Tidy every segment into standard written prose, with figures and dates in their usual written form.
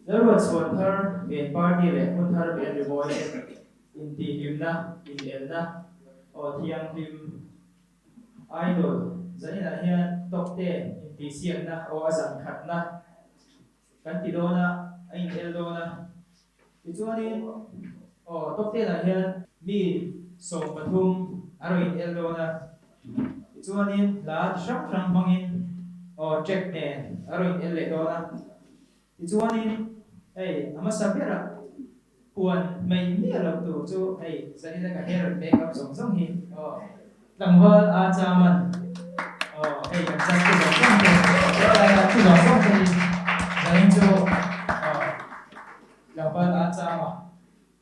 Lalruat chhuan thar ven party leh hmun thar ven rimawi te intihhlimna, inelna, aw thianghlim, idol, zaninah hian top ten intihsiakna aw a zan khatna kan ti dawn a, a inel dawn a. Tichuanin aw top ten-ah hian mi 13 a rawn inel dawn a. Tichuanin hla chi hrang hrang hmangin aw track nen a rawn inel leh dawn a. Tichuanin hei a hmasa berah puan hmei miah loh tur chu hei zanina ka hair make up zawng zawng hi aw tlangval a chaman aw hei kan chan te zawng zawng te helaia thu zawng zawng te hi zanin chu aw tlangval a chama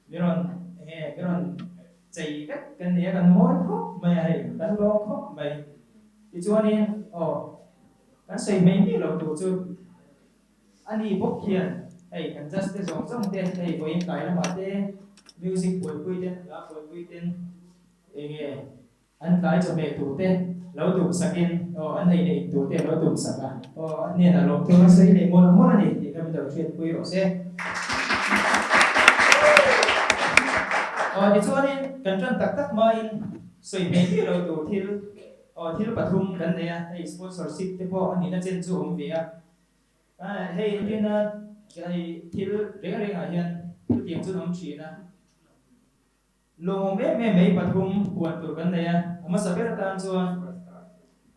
mi rawn enge mi rawn chei vek kan ni a kan mawi khawp mai a hei kan lawm khawp mai. Tichuanin aw kan sawi hmei miah loh tur chu. A ni bawk hian hei kan judge te zawng zawng te hei vawiin tlai lamah te music buaipui ten hla buaipui ten enge an tlai chawhmeh tur te lo tum sakin aw an ei leh in tur te lo tum sak a aw a hnenah lawmthu a sawi leh mawlh mawlh a ni tih kha min lo hriatpui rawh se. Aw tichuanin kan tan tak tak hmain sawi hmei miah lo tur thil aw thil pathum kan nei a hei sponsorship te pawh a nihna chen chu a awm ve a. Hei entirna hei thil reng rengah hian thutiang chu an awm thin a. Lawmawm em em mai pathum huan tur kan nei a, a hmasa ber atan chuan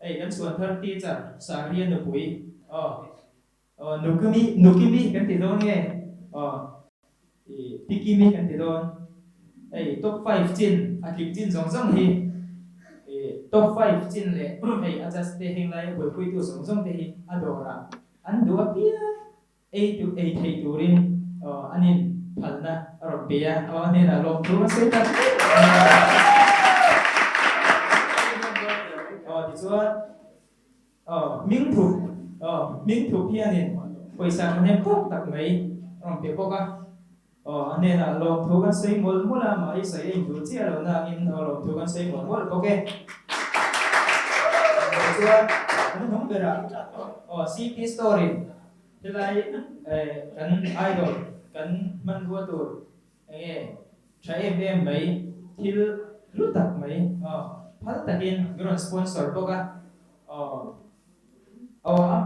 hei kan chhuan thar teacher Sahria nupui aw aw Nukimi Nukimi kan ti dawn nge aw i Tikimi kan ti dawn hei top five chin a tling chin zawng zawng hi i top five chin leh hei a just te heng lai a buaipuitu zawng zawng te hi a dawrah an duh apiang ei tu ei thei turin aw an in phalna a rawn pe a aw a hnenah lawmthu a sawi tak mai aw tichuan Aw, hming thup, aw, hming thup hianin pawisa thahnem tawk tak mai a rawn pe bawk a. Aw, a hnenah lawmthu kan sawi mawlh mawlh a, mahni sawi a induh chiah lo nangin aw lawmthu kan sawi mawlh mawlh bawk e. Tichuan, kan hnung berah aw CP Store in helai kan idol kan hmanrua tur Enge tha em em mai, thil hlu tak mai aw, phal takin min rawn sponsor bawk a, aw aw a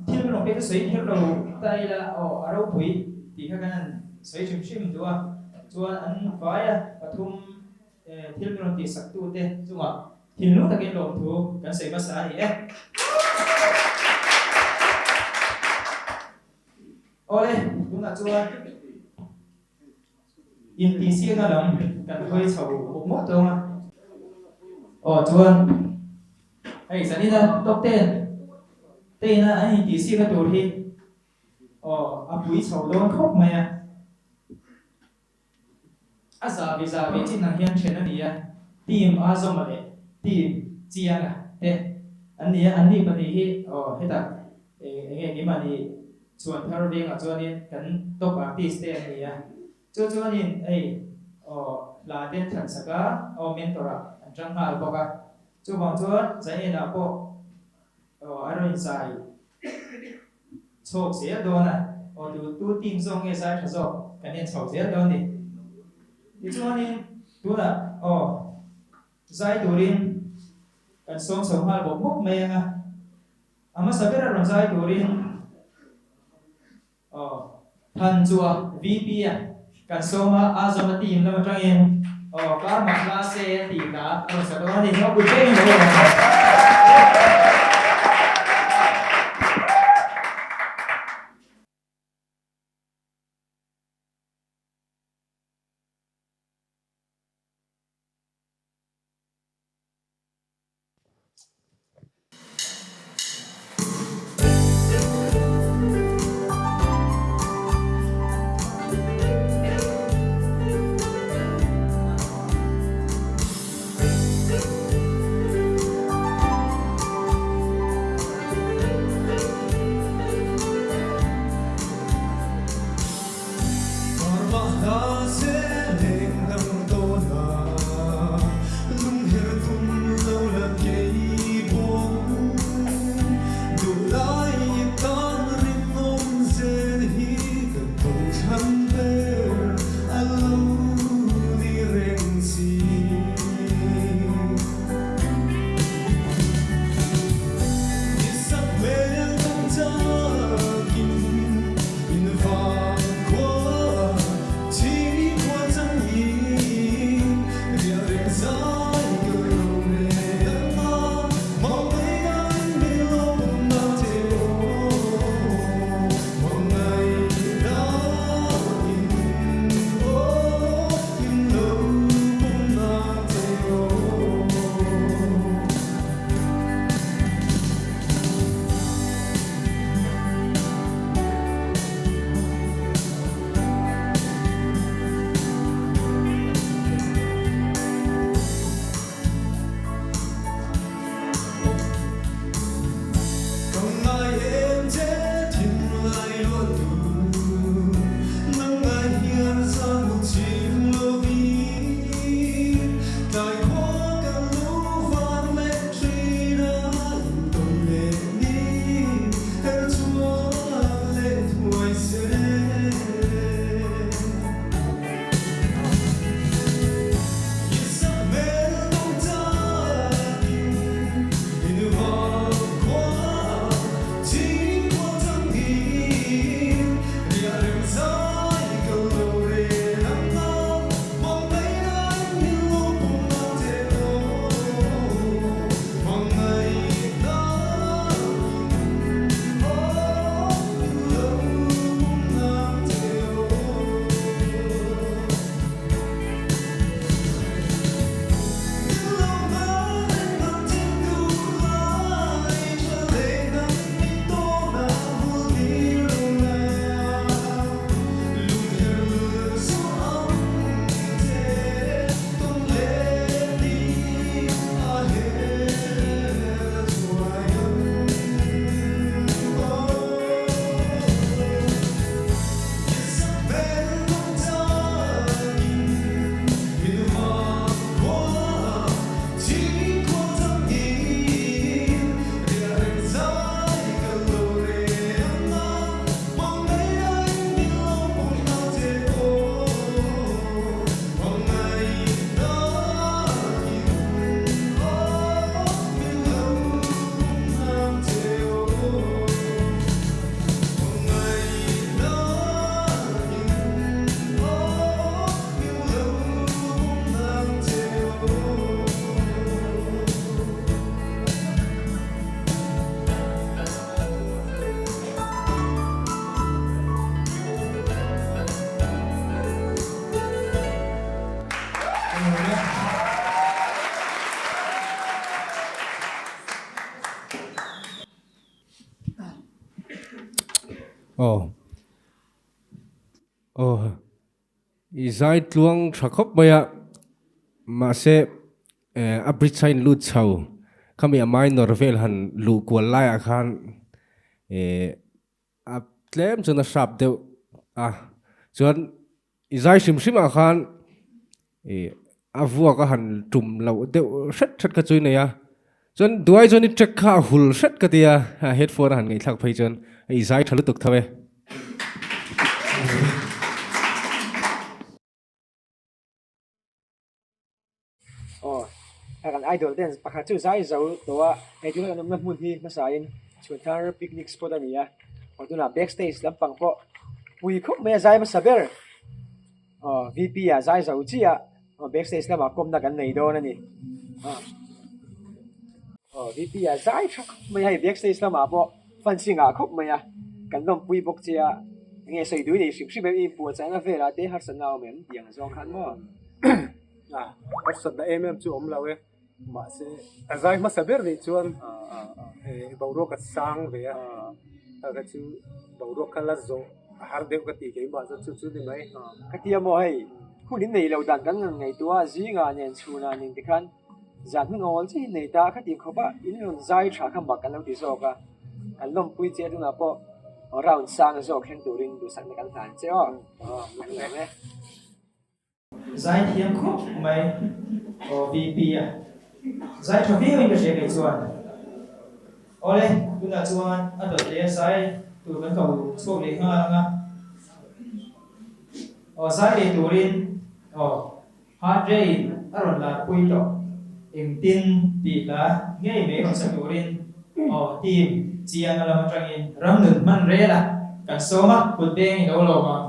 thil min rawn pek chu sawi kher lo ta ila aw a ropui tih kha kan han sawi hrim hrim duh a, chuan an vai a pathum thil min rawn tihsak tu te chungah thinlung takin lawmthu kan sawi hmasa a ni e. Awle, tunah chuan intihsiakna lam kan hawi chho mawp mawp dawn a. Aw chuan hei zanina top ten te ina an intihsiakna tur hi aw a pui chho dawn khawp mai a. A zavi zavi chin ang hian then a ni a, team a zawma leh team chianga te an ni a, anni pahnih hi aw hetah eng nge keimahni chhuan thar vengah chuanin kan top artist te an ni a, chu chuanin hei aw hla te an thlan sak a, aw mentor ah an tang nghal bawk a, chuvang chuan Zainah pawh aw a rawn inzai Chhawk zel dawn a, aw tu tu team zawk nge zai tha zawk kan en chho zel dawn ni. Tichuanin tunah aw zai turin kan sawm chho nghal bawk bawk mai ang a, a hmasa ber a rawn zai turin aw Than chua VP a kan sawm a, a zawm a team lam atangin aw Karma hla se a tih hla a rawn sa dawn a ni. Aw pui peng in lo awm ang. lawm e. Aw. Aw. I zai tluang tha khawp mai a, mahse a bridge a in lut chho khami a minor vel han luh kual laiah khan a tlem chuan a sharp deuh a, chuan i zai hrim hrim ah khan a vuak a han tum loh deuh hret hret kha chu i nei a, chuan duai chuan i track kha a hul hret ka ti a, headphone a han ngaihthlak phei chuan i zai tha lutuk tho e. Aw, a kan idol ten pakhat chu zai zo tawh a, hei tuna kan awmna hmun hi hmasain chhunthar picnic spot a ni a, aw tunah back stage lampang pawh pui khawp mai a zai hmasa ber aw VP ah zai zo chiah a aw back stage lamah kawmna kan nei dawn a ni aw VP ah zai tha khawp mai a hei back stage lamah pawh fencing ah khawp mai a kan lawmpui bawk che a enge sawi dui nei hrim hrim em inpuahchahna velah te harsatna a awm em tih ang zawng khan maw. Harsatna em em chu awm lo e, mahse a zai hmasa ber nih chuan boruak a sang ve a, kha chu boruak kha la zawh a har deuh ka ti keimah chuan chu chu ni mai. Ka tia maw hei, hun in nei lo dan kan rawn ngaihtuah a, zingah nen chhunah nen tikhan zan hun awl chiah in nei ta kha ti khawp a, in rawn zai tha kha mak kan lo ti zawk a, kan lawmpui che tunah pawh round sang zawk thleng turin duhsakna kan hlan che aw, kan lawm e. Zaithiam khawp mai aw VP a zai tha viau in ka hria kei chuan. Awle tunah chuan a dawt leh a zai tur kan ko chhuak leh nghal ang a. Aw zai leh turin aw heart rate a rawn lar pui tawh engtin tih hla ngei mai rawn sa turin aw team chiang a lam atangin ram nun hman rel a kan sawm a, kut beng i lo lawm ang.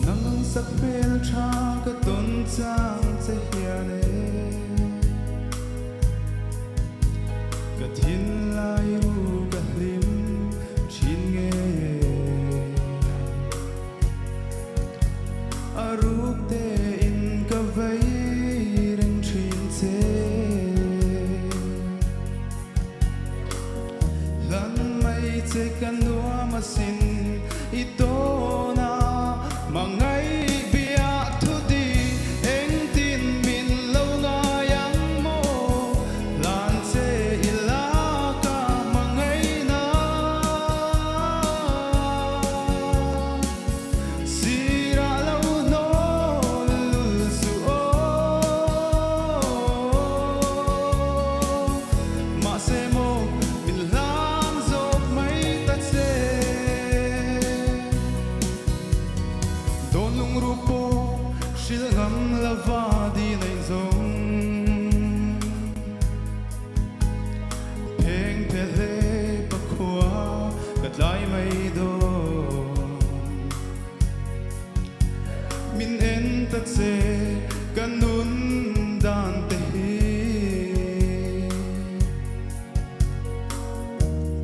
Nang sak hmel tha ka tawn chang che hian e. Ka thinlai ru ka hlim thin nge A ruk tein ka vei reng thin che Hlan mai che ka nuam asin i tawn a Hmangaih biah thu di engtin min lo ngai ang maw? Hlan che i lak a hmangaihna Sirah lo hnawl lul suh aw Mahse maw min hlan zawk mai ta che. Dawn lungru pawh hrilh ngam lova di neih zawng Pheng phe hle pakhua ka tlai mai dawn Min en ta che ka nun dan te hi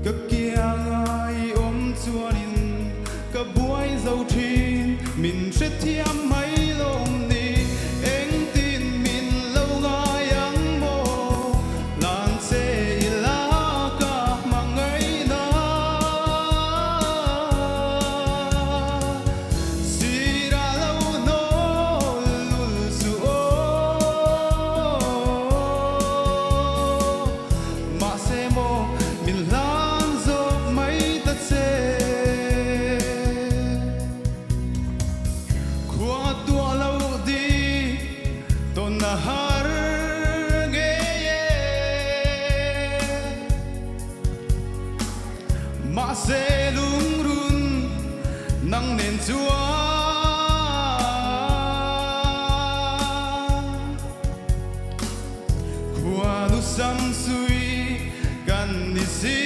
Ka kianga i awm chuanin Ka buai zo thin, min hrethiam mai lawm ni, engtin min lo ngai ang maw, hlan che i lak a hmangaihna. Sirah lo hnawl lul suh aw, mahse maw min hlan zawk mai ta che. Mahse lungrun nang nen chuan Khuanu samsui kan ni si.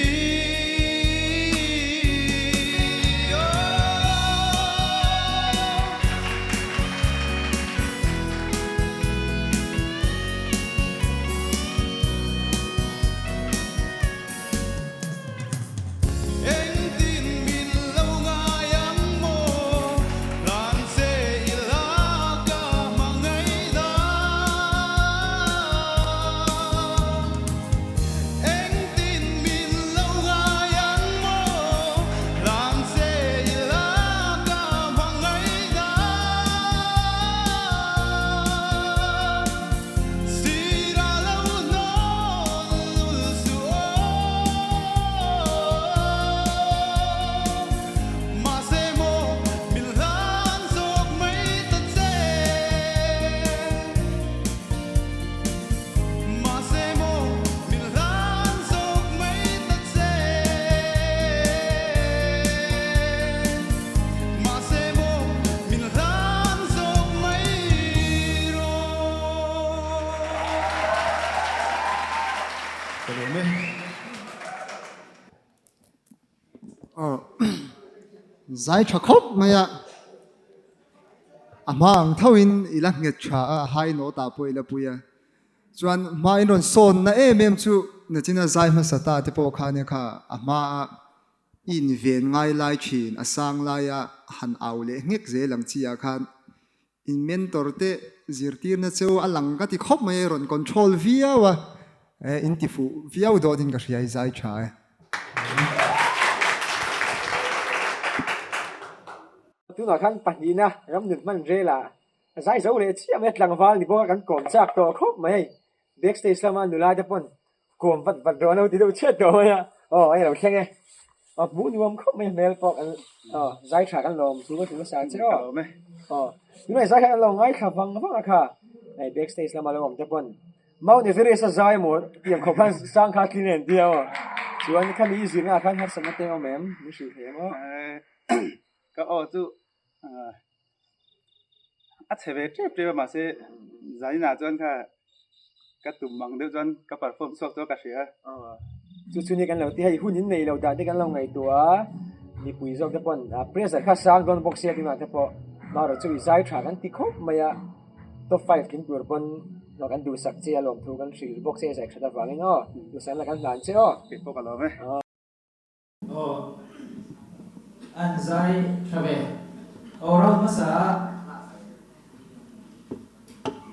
Engtin min lo ngai ang maw? Hlan che i la ka hmangaih la. Engtin min lo ngai ang maw? Hlan che i la ka hmangaih la. Sira lo hnawn lul suh aw. Mahse maw min hlan zawk mai ta che. Mahse maw min hlan zawk mai ta che. Mahse maw min hlan zawk mai rawh. Ka lawm e. Aw zai tha khawp mai a, a hma ang tho in i la nghet tha a, a hai nawt ah pawh i la pui a, chuan hma in rawn sawn na em em chu nachina zai hmasa ta te pawh kha ania kha a hma a i in ven ngai lai thin a sang lai a han au leh nghek zel ang chi ah khan In mentor te zirtirna cheu a lang ka ti khawp mai e, rawn control viau a, e in ti fuh viau dawt in ka hria i zai tha e. Tunah khan pahnihna ram nun hman rel ah zai zo leh chiah mai a, tlangval ni bawk a kan kawm chak tawh khawp mai hei, backstage lama nula te pawn Kawm vat vat dawn lo ti deuh chhiat tawh mai a, aw hei lo thleng e, aw hmuh nuam khawp mai hmel pawh kan aw zai tha kan lawm chu ka hmu nasa che aw, aw tunah zai kha kan lo ngaithla vang vang a kha, hei back stage lama lo awm te pawn Mount Everest a zai maw tiang khawp khan sang kha tling en tia aw, chuan khami i zirna ah khan harsatna te awm em min hrilh thei ang aw. Ka aw chu A chhe ve tep tep a mahse zaninah chuan kha ka tum ang deuh chuan ka perform chhuak chu ka hria. Chu chu ni kan lo ti hei hun in nei lo dah te kan lo ngaihtuah a mipui zawk te pawn pressure kha sang dawn bawk sia tunah te pawh marawh chu i zai tha kan ti khawp mai a top five tling tur pawn hlawh kan duhsak che a lawmthu kan hrilh bawk che zai that avangin aw duhsakna kan hlan che aw. Keipawh ka lawm e. Aw an zai tha ve. Aw round hmasa ah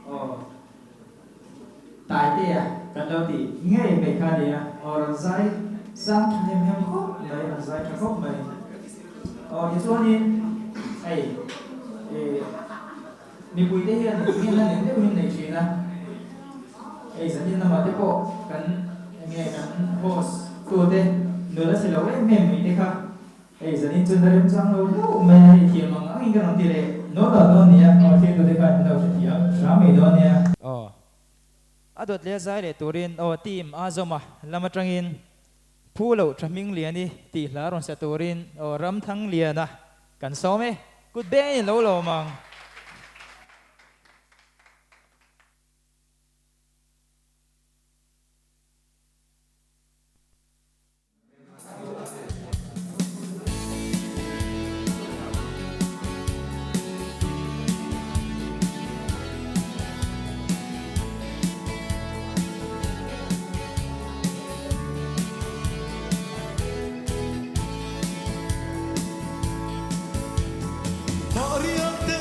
aw Taitea kan lo ti ngei mai kha nia. Aw rawn zai sang tha hem hem khawp mai, rawn zai tha khawp mai. Aw tichuanin hei ih mipuite hian ngenna nem deuhin nei thin a, hei zanin lamah te pawh kan enge kan host tute nula chhe lo em em mai te kha hei zanin chu na remchang lo hlauh mai a, hei thiam ang angin ka rawn ti leh nawn lo dawn nia, aw thiltute kha an lo hrethiam hram mai dawn nia. Aw a dawt leh a zai leh turin aw team a zawm a lam atangin Phu loh tha hming lian i tih hla rawn sa turin aw Ramthang Liana kan sawm e, kut beng in lo lawm ang. Mahriak te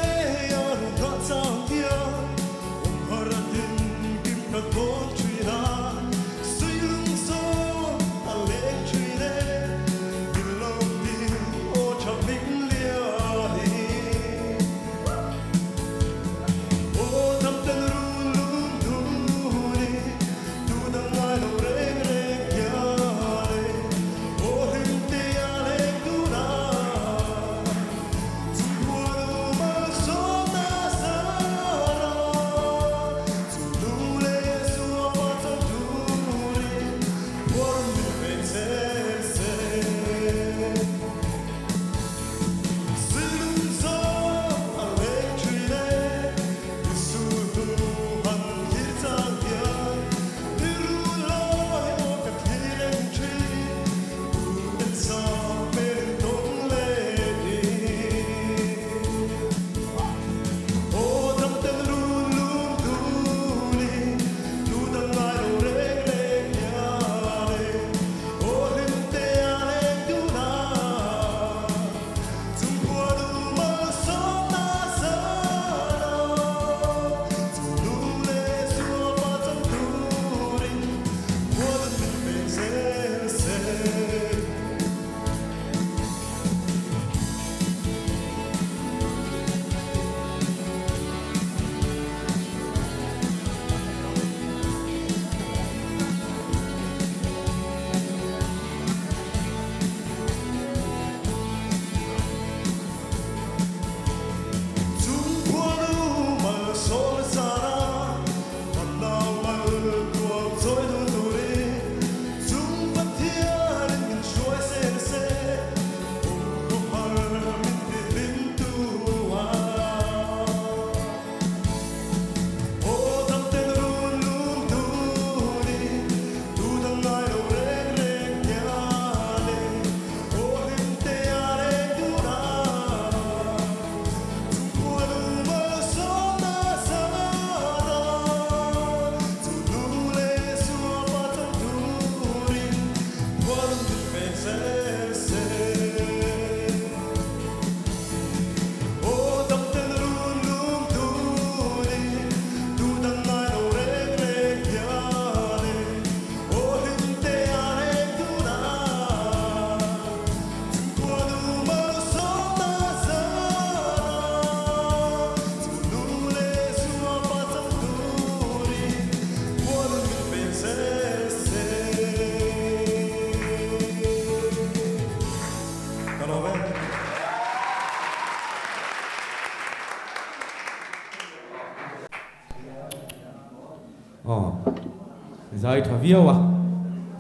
zai tha viau a.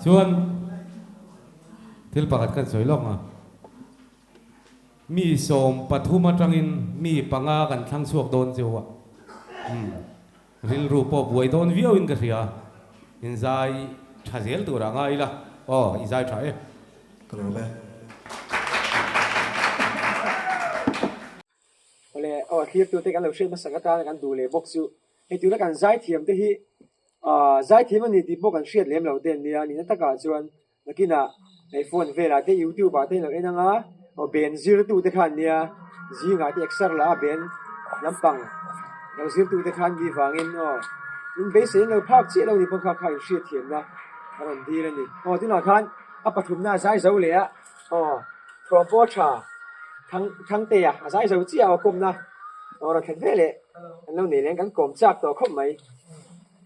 Chuan thil pakhat kan sawi lawk ang. Mi 13 atangin mi panga kan thlang chhuak dawn cheu a. Umm rilru pawh buai dawn viau in ka hria. In zai tha zel tur ah ngai ila. Aw i zai tha e. Ka lawm e. Awle aw thlirtute kan lo hriat hmasak atana kan duh leh bawk chu hei tuna kan zaithiam te hi ah zaithiam a ni tih pawh kan hriat lem lo te an nia nihna takah chuan nakinah hei phone velah te youtube ah te an lo en anga aw ben zirtu te kha an nia zingah te exer lah a ben lampang lo zirtu te kha an nih vangin aw in beisei an lo phak chiah lo ni pawh kha kha inhriatthiamna a rawn dil a ni aw tunah khan a pathumna a zai zo leh a. Aw, thuam pawh a tha. Thang Thangtea a zai zo chiah aw kawmna aw rawn thlen ve leh an lo nei leng kan kawm chak tawh khawp mai.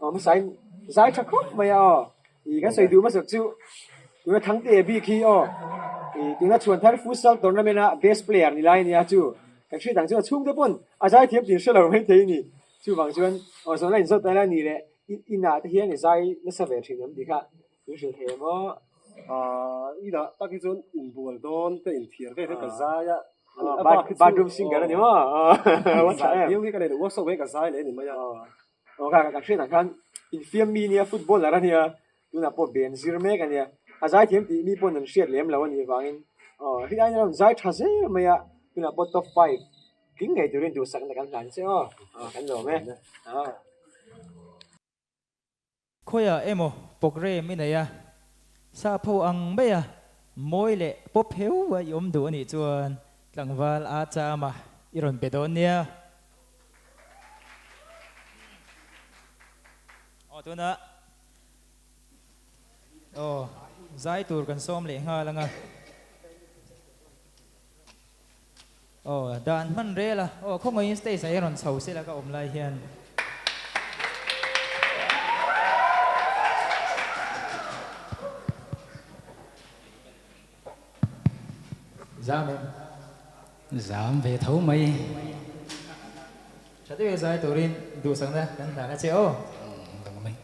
Aw hmasain zai tha khawp mai a aw. Ih kan sawi duh hmasak chu tuna Thangtea bik hi aw ih tuna Chhuanthar futsal tournament a best player ni lai ania chu kan hriat ang chu a chhungte pawn a zai thiam tih hre lo mai thei a ni. Chuvang chuan aw zawhna inzawt lai a ni leh inah te hian i zai nasa ve thin em tih kha Min hrilh thei em aw? Ahh i dah tak hi chuan inbual dawn te inthiar vel hi ka zai a. Bathroom singer a ni maw? Zai viau hi ka nei lo, workshop hi ka zai leh a ni mai a. Aw kha kan hriat ang khan infiam mi nia footballer a nia, tunah pawh ben zir mek a nia. A zai thiam tih mi pawn an hriat lem lo a nih vangin aw hri aiin a rawn zai tha zel mai a, tunah pawh top five tling ngei turin duhsakna kan hlan che aw, kan lawm e. Khawiah emaw program i nei a, sapho ang mai a mawi leh pawp heu a i awm duh a nih chuan tlangval a cham a i rawn be dawn nia. Aw tunah aw zai tur kan sawm leh nghal ang a. Aw dan hman rel a, aw khawngaihin stage ah hian rawn chho sela ka awm lai hian. Zam em? Zam ve tho mai. Tha deuh e zai turin duhsakna kan hlan a che aw. Dang mai.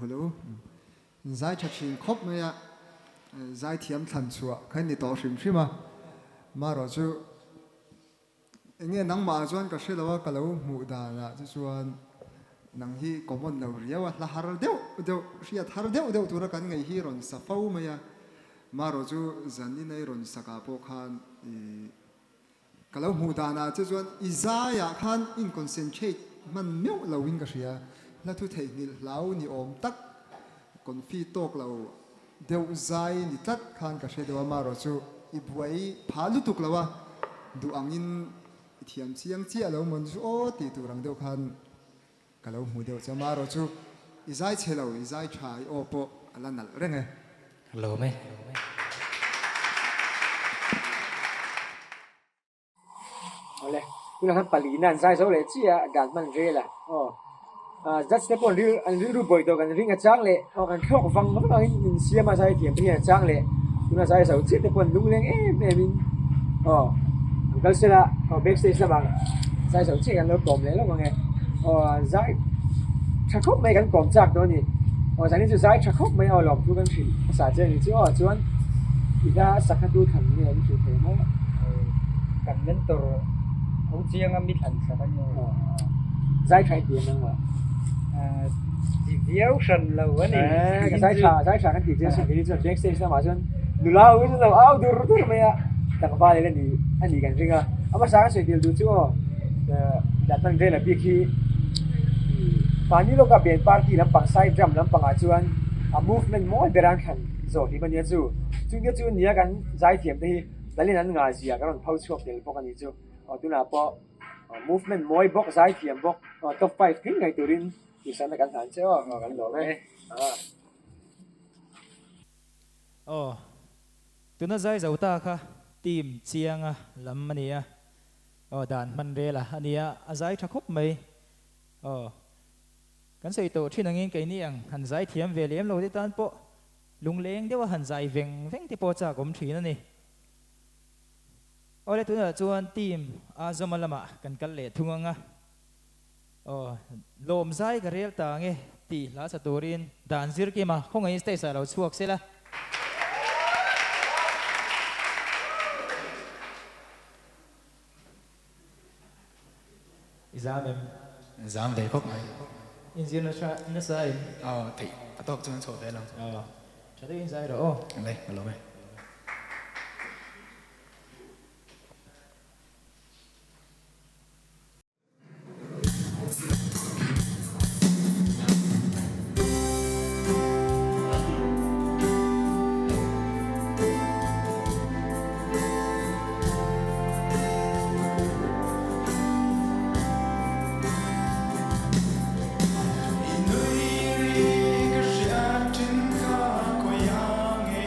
Hello. Zai tha thin khawp mai a, zai thiam thlan chhuah kha ni tawh hrim hrim a. Marawh chu enge nangmah chuan ka hre lo a, ka lo hmuh danah chu chuan nang hi common lo riau a, hla har deuh deuh, hriat har deuh deuh tura kan ngaih hi rawn sa fo mai a. Marawh chu zanin a i rawn sakah pawh khan i Ka lo hmuh danah che chuan i zaiah khan in concentrate hman meuh lo in ka hria. Hla thu theihnghilh hlau ni awm tak, confi tawk lo deuh zai ni tlat khan ka hre deuh a, marawh chu i buai phah lutuk lo a, duh angin i thiam chiang chiah lo mawn chu aw tih tur ang deuh khan ka lo hmu deuh che a, marawh chu i zai chhe lo, i zai tha, i aw pawh a la nalh reng e. Lawm e. Awle, tunah khan palina an zai zo leh chiah a, dan hman vel a, aw. Judge te pawh an ril an rilru buai tawh kan ring a chang leh aw kan thlawk vang vang angin min siam a zai thiam te hian a chang leh tuna zai zo chiah te pawh an lungleng em em in aw an kal sela aw back stage lamah zai zo chiah kan lo kawm leh lawk ang e aw zai tha khawp mai kan kawm chak dawn a ni aw zanin chu zai tha khawp mai aw lawmthu kan hrilh hmasa che a ni chu aw chuan i hla sakha tu thlan nge an hrilh thei maw kan mentor ho chianga mi thlan sak a ni zai tha i ti em engmah ti viau hran lo a ni ka zai tha zai tha kan tih chian sin kei chuan back stage lamah chuan nula ho hi chu au dur dur mai a tlangval ila ni a ni kan ring a a hmasa kan sawi tel duh chu aw dan hman vel a bik hi mahni lawka band party lampang side drum lampangah chuan a movement mawi ber an thlan zawh hlim a nia chu chungte chu nia kan zaithiam te hi lalin an ngah zia kan rawn pho chhuak tel bawk a ni chu aw tunah pawh movement mawi bawk zaithiam bawk top five tling ngei turin tihsanna kan hlan che aw kan lawm e. Aw tuna zai zo ta kha team chianga lam a nia aw dan hman rel a ania a zai tha khawp mai aw kan sawi tawh thin angin keini ang han zai thiam ve lem lo te tan pawh lungleng deuha han zai veng veng te pawh chak awm thin a ni. Awle tunah chuan team a zawma lamah kan kal leh thung ang a, aw lawm zai ka rel ta ang e tih hla sa turin dan zir kim a, khawngaihin stage ah lo chhuak sela. I zam em? Zam ve khawp mai. Inzir nasa nasa em? Aw theih a tawk chuan chhuah ve lo. Aw tha deuhin zai rawh aw. Awle ka lawm e. I nui ri ka hriat thin kha khawi ang e.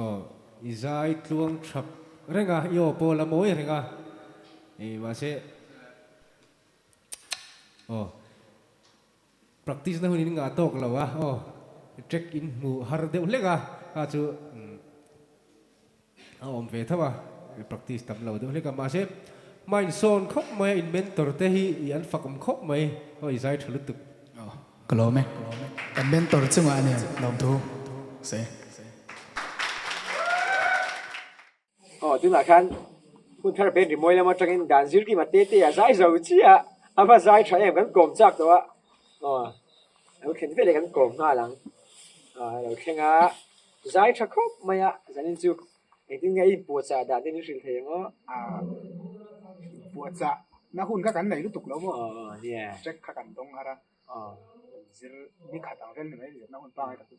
Aw i zai tluang thap reng a, i aw pawh la mawi reng a, i mahse aw practice na hun in ngah tawk lo a, aw track in hmuh har deuh hlek a, kha chu a awm ve tho a, practice tam lo deuh hlek a, mahse hma in sawn khawp mai a, in mentor te hi i an fak awm khawp mai, aw i zai tha lutuk. Aw ka lawm e, kan mentor chungah a nia lawmthu se. Aw tunah khan hun thar band rimawi lam atangin dan zir kima te te a zai zo chiah a, a va zai tha em kan kawm chak tawh a, aw lo thlen veleh kan kawm nghal ang, aw lo thleng a. Zai tha khawp mai a, zanin chu engtin nge i inpuahchah dan te min hrilh thei ang aw? Aaa inpuahchah na hun kha kan nei lutuk lo maw? Aw nia. Track kha kan dawng har a, kan zir ni khat ang vel ni mai zirna hun pangai tak chu.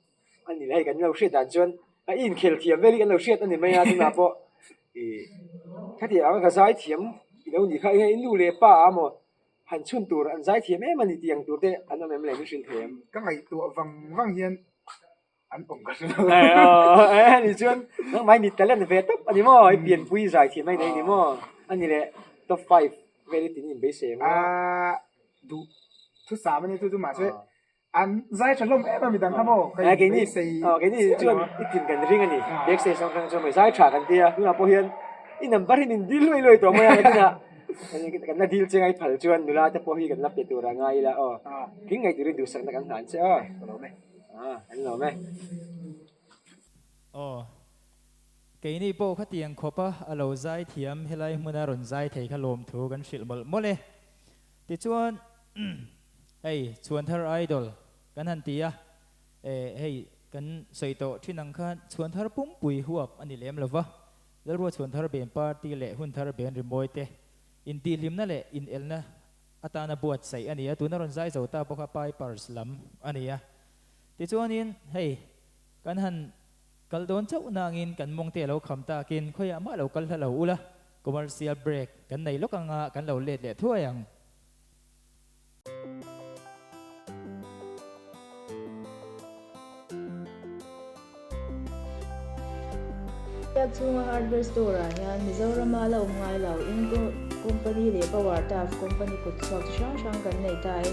A ni le, hei kan lo hriat dan chuan a inkhel thiam vel hi kan lo hriat a ni mai a, tunah pawh ih khati ang a ka zai thiam i lo nih kha, eng nge i nu leh pa a maw han chhun tur an zai thiam em a ni tih ang tur te an awm em le min hrilh thei em? Ka ngaihtuah vang vang hian an awm ka hre lo. Eh ni chuan nangmah hi mi talent ve tawp a ni maw? I pianpui zai thiam a inei ni maw? A ni leh top 5 vel hi tin inbeisei ang a. Ah duh thusam a nia chu chu mahse an zai tha hlawm em a midang kha maw? Ka inbeisei keini chuan i tin kan ring a ni. Beisei sang hrang chuan mai zai tha kan tia tunah pawh hian i number hi min dil luai luai tawh mai a tunah kan la dil che ngai phal chuan nula te pawh hi kan la pe tur a ngai ila aw. Tling ngei turin duhsakna kan hlan che aw. Ka lawm e. Ah, an lawm e. Aw, keini pawh khatiang khawp a a lo zai thiam helai hmuna rawn zai thei kha lawmthu kan hrilh mawlh mawlh e. Tichuan, hei Chhuanthar Idol kan han ti a, eh hei kan sawi tawh thin ang khan Chhuanthar pumpui huap a ni lem lova, Lalrua Chhuanthar Ben Party leh Hunthar Ben Rimawi te intihhlimna leh inelna atana buatsaih a ni a, tuna rawn zai zo ta bawk a Pipers lam a ni a. Tichuanin hei kan han kal dawn chauh nangin kan mawngte a lo kham takin khawiah mah lo kal hla lo ula, commercial break kan nei lawk anga kan lo let leh thuai ang. Biak chhunga hardware store ah hian Mizorama la awm ngai lo in company leh power taf company kut chhuak chi hrang hrang kan nei ta e.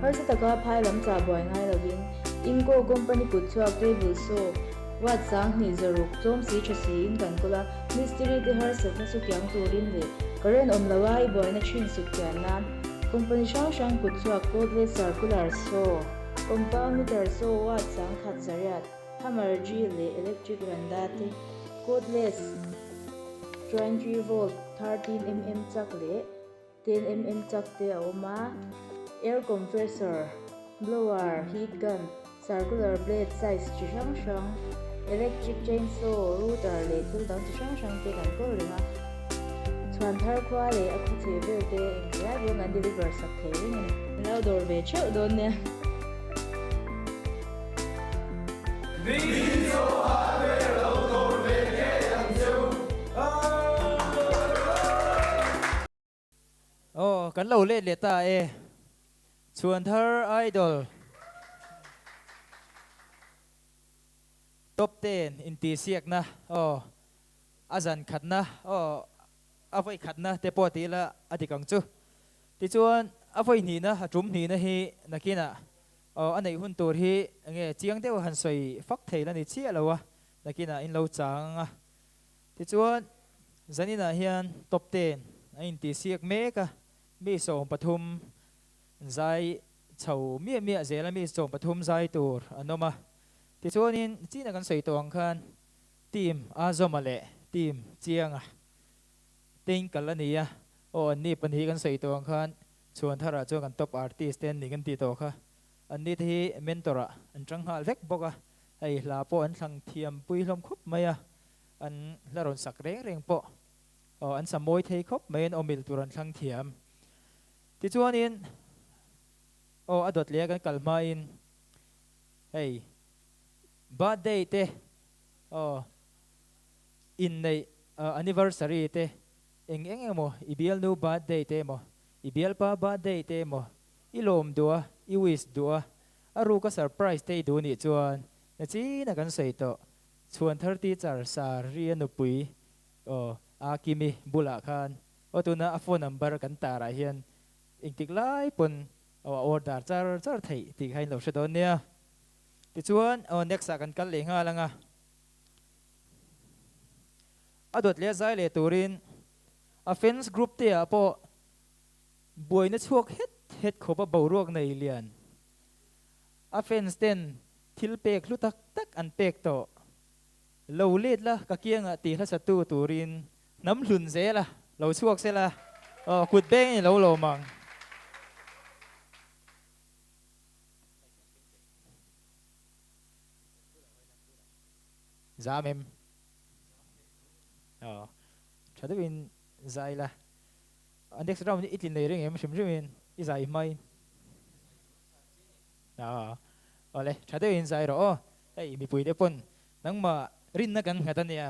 Harsa taka phai lam chah buai ngai lovin Inco company kut chhuak table saw watt 2000 zaruk tlawm si tha si in kan kawl a, mistiri te harsatna chu kiang turin leh current awm lo a i buaina thin suk kian nan company hrang hrang kut chhuak cordless circular saw, compound meter saw watt 1100. Hammer drill leh electric randa te, cordless 23 volt 13 mm chak leh 10 mm chak te a awm a, air compressor, blower, heat gun, circular blade size chi hrang hrang, electric chainsaw, router leh thil dang chi hrang hrang te kan kawl reng a, chhuan thar khua leh a khaw chhe vel te engti lai pawhin kan deliver sak thei reng a ni. An lo dawr ve theuh dawn nia. Aw kan lo let leh ta e Chhuanthar Idol Top 10 intihsiakna aw a zan khatna aw a vawi khatna te pawh ti ila a dik ang chu. Tichuan a vawi hnihna a tum hnihna hi nakinah Aw, a neih hun tur hi enge chiang deuh han sawi fak thei la ni chiah lo a, nakinah in lo chang ang a. Tichuan, zaninah hian top 10 a intihsiak mek a, mi 13 zai chho miah miah zel a, mi 13 zai tur an awm a. Tichuanin, china kan sawi tawh ang khan team Azawma leh team Chianga te in kal a ni a, aw anni pahnih kan sawi tawh ang khan Chhuan tharah chuan kan top artist te an ni kan tih tawh kha. Anni te hi mentor ah an tang nghal vek bawk a, hei hla pawh an thlang thiam pui hlawm khawp mai a, an hla rawn sak reng reng pawh aw an sa mawi thei khawp mai an awmil tur an thlang thiam. Tichuanin aw a dawt leh a kan kal hmain hei birthday te aw inneih anniversary te eng eng emaw i bialnu birthday te emaw I bialpa birthday te emaw i lawm duh a, i wish duh a, a ruka surprise te i duh nih chuan na china kan sawi tawh. Chhuanthar teacher Sari a nupui aw a Kimi bulah khan aw tuna a phone number kan tarah hian engtik lai pawn aw a order char char theih tih kha in lo hre dawn nia. Tichuan aw next ah kan kal leh nghal ang a. A dawt leh a zai leh turin a fans group te ah pawh buaina chhuak het het khawp a boruak nei lian. A fans ten thil pek hlu tak tak an pek tawh. Lo let la ka kiangah tih hla satu turin hnam hlun zel a, lo chhuak sela aw kut beng in lo lawm ang. Zam em? Aw tha deuhin zai la. A next round i tlin lei reng em hrim hrimin i zai hmain. Aw awle tha deuhin zai rawh aw hei mipui te pawn nangmah rinna kan nghat ania.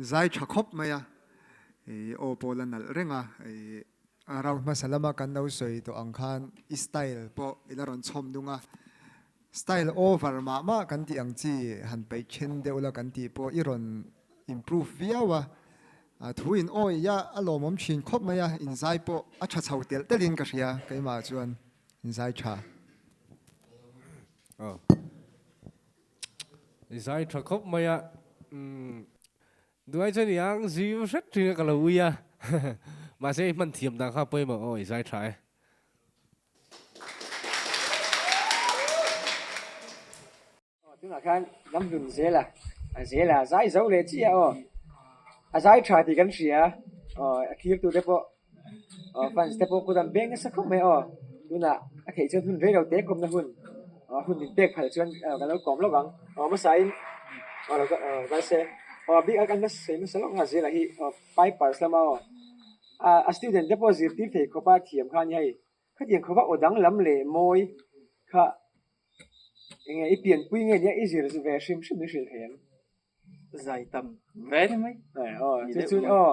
Zai tha khawp mai a, i aw pawh la nalh reng a, i round hmasa lama kan lo sawi tawh ang khan i style pawh i la rawn chhawm nung a, style over mah mah kan tih ang chi han peih then deuh la kan tih pawh i rawn improve viau a, thu in awi a a lawmawm thin khawp mai a, inzai pawh a tha chho telh telhin ka hria keimah chuan inzai tha. I zai tha khawp mai a, umm duai chuan i ang zim hret thin a ka lo ui a, mahse i hman thiam dan kha pawimawh aw i zai tha e. Aw tunah khan lamhlun zel a, a zel a zai zo leh chiah aw, a zai tha tih kan hria aw a thlir tute pawh aw fans te pawh kut an beng nasa khawp mai aw tunah a theih chuan hun rei lo te kawmna hun aw hun min pek phalh chuan aw kan lo kawm lawk ang aw hmasain aw lo aw kal se aw a bik a kan hmasa hmasa lawk ang a zela hi aw pipers lama aw a student te pawh zirtir thei khawpa thiam kha a ni hei khatiang khawpa aw danglam leh mawi kha eng nge i pianpui nge nia i zir ve hrim hrim i hrilh thei ang. Zai tam ve ni mai. Chu chu aw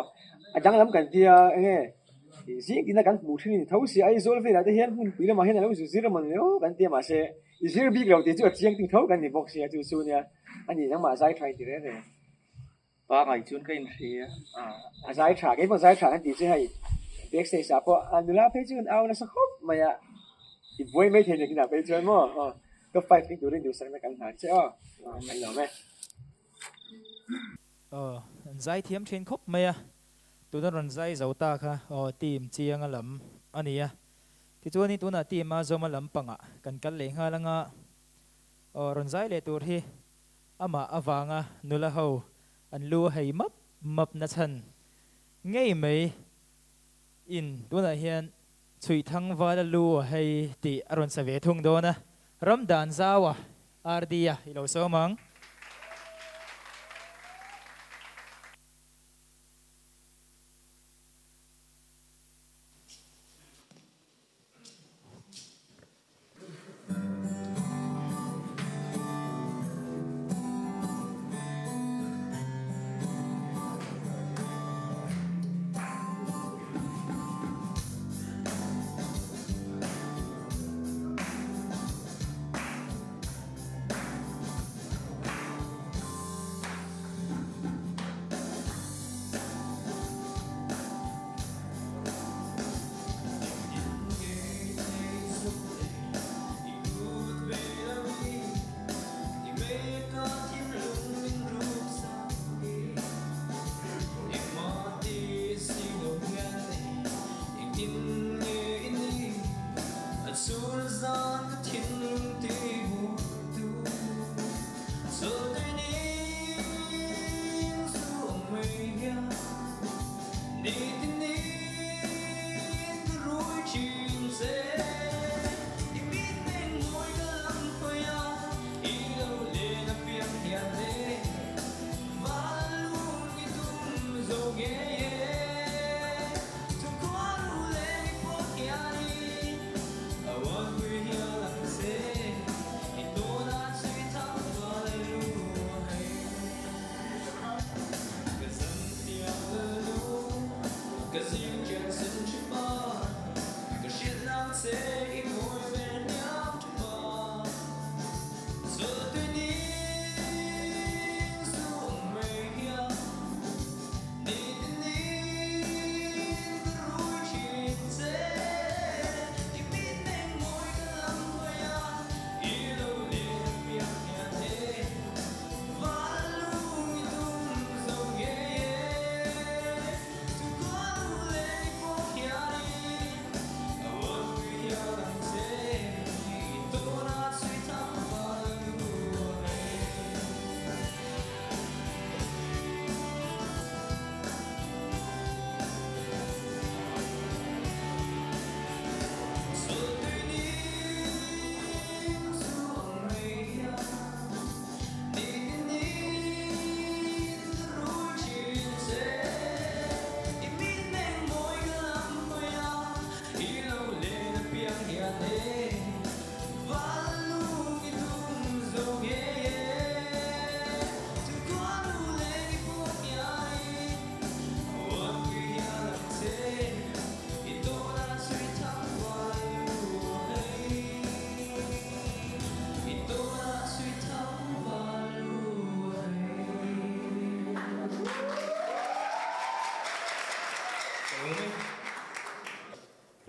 a danglam kan tia enge zing tina kan hmuh thin in tho si Aizawl velah te hian hmunpui lamah hian a lo zu zir amaw ni aw kan tia mahse i zir bik lo tih chu a chiang ting tho kan ni bawk sia chu chu nia ani nangmah zai tha in ti reng reng. Pangai chuan ka inhria. A zai tha kei pawh zai tha kan tih chu hei backstage ah pawh a nula phei chu an au nasa khawp mai a i buai mai thei nakinah phei chuan maw aw top five tling turin duhsakna kan hlan che aw kan lawm e. Aw an zai thiam thin khawp mai a tuna rawn zai zo ta kha aw team chianga lam a ni a tichuanin tunah team a zawma lampangah kan kal leh nghal anga aw rawn zai leh tur hi Amah avanga nula ho an lu a hei map map na chhan ngei mai in tunah hian Chhuihthang vala lu a hei tih a rawn sa ve thung dawn a, Ramdan Zaua RD a i lo sawm ang.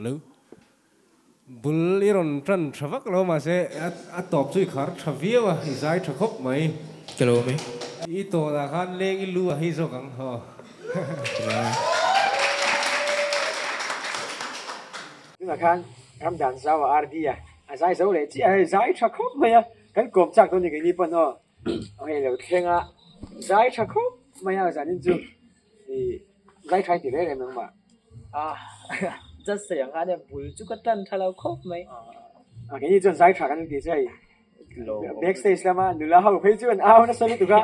Lo bul i rawn tan tha vak lo mahse a tawp chu i khar tha viau a, i zai tha khawp mai. Ka lo mai. I tawnah khan leng i lu a hei zawk ang haw. Tunah khan Ramdan Zau a RD a, a zai zo leh chiah a, hei zai tha khawp mai a, kan kawm chak dawn ni keini pawn aw, hei lo thleng a, zai tha khawp mai a zanin chu ih zai tha inti reng reng nangmah. Ah just sawi ang khan e bul chu ka tan tha lo khawp mai. Ah keini chuan zai tha kan inti che hei back stage lama nula ho phei chu an au nasa lutuk a,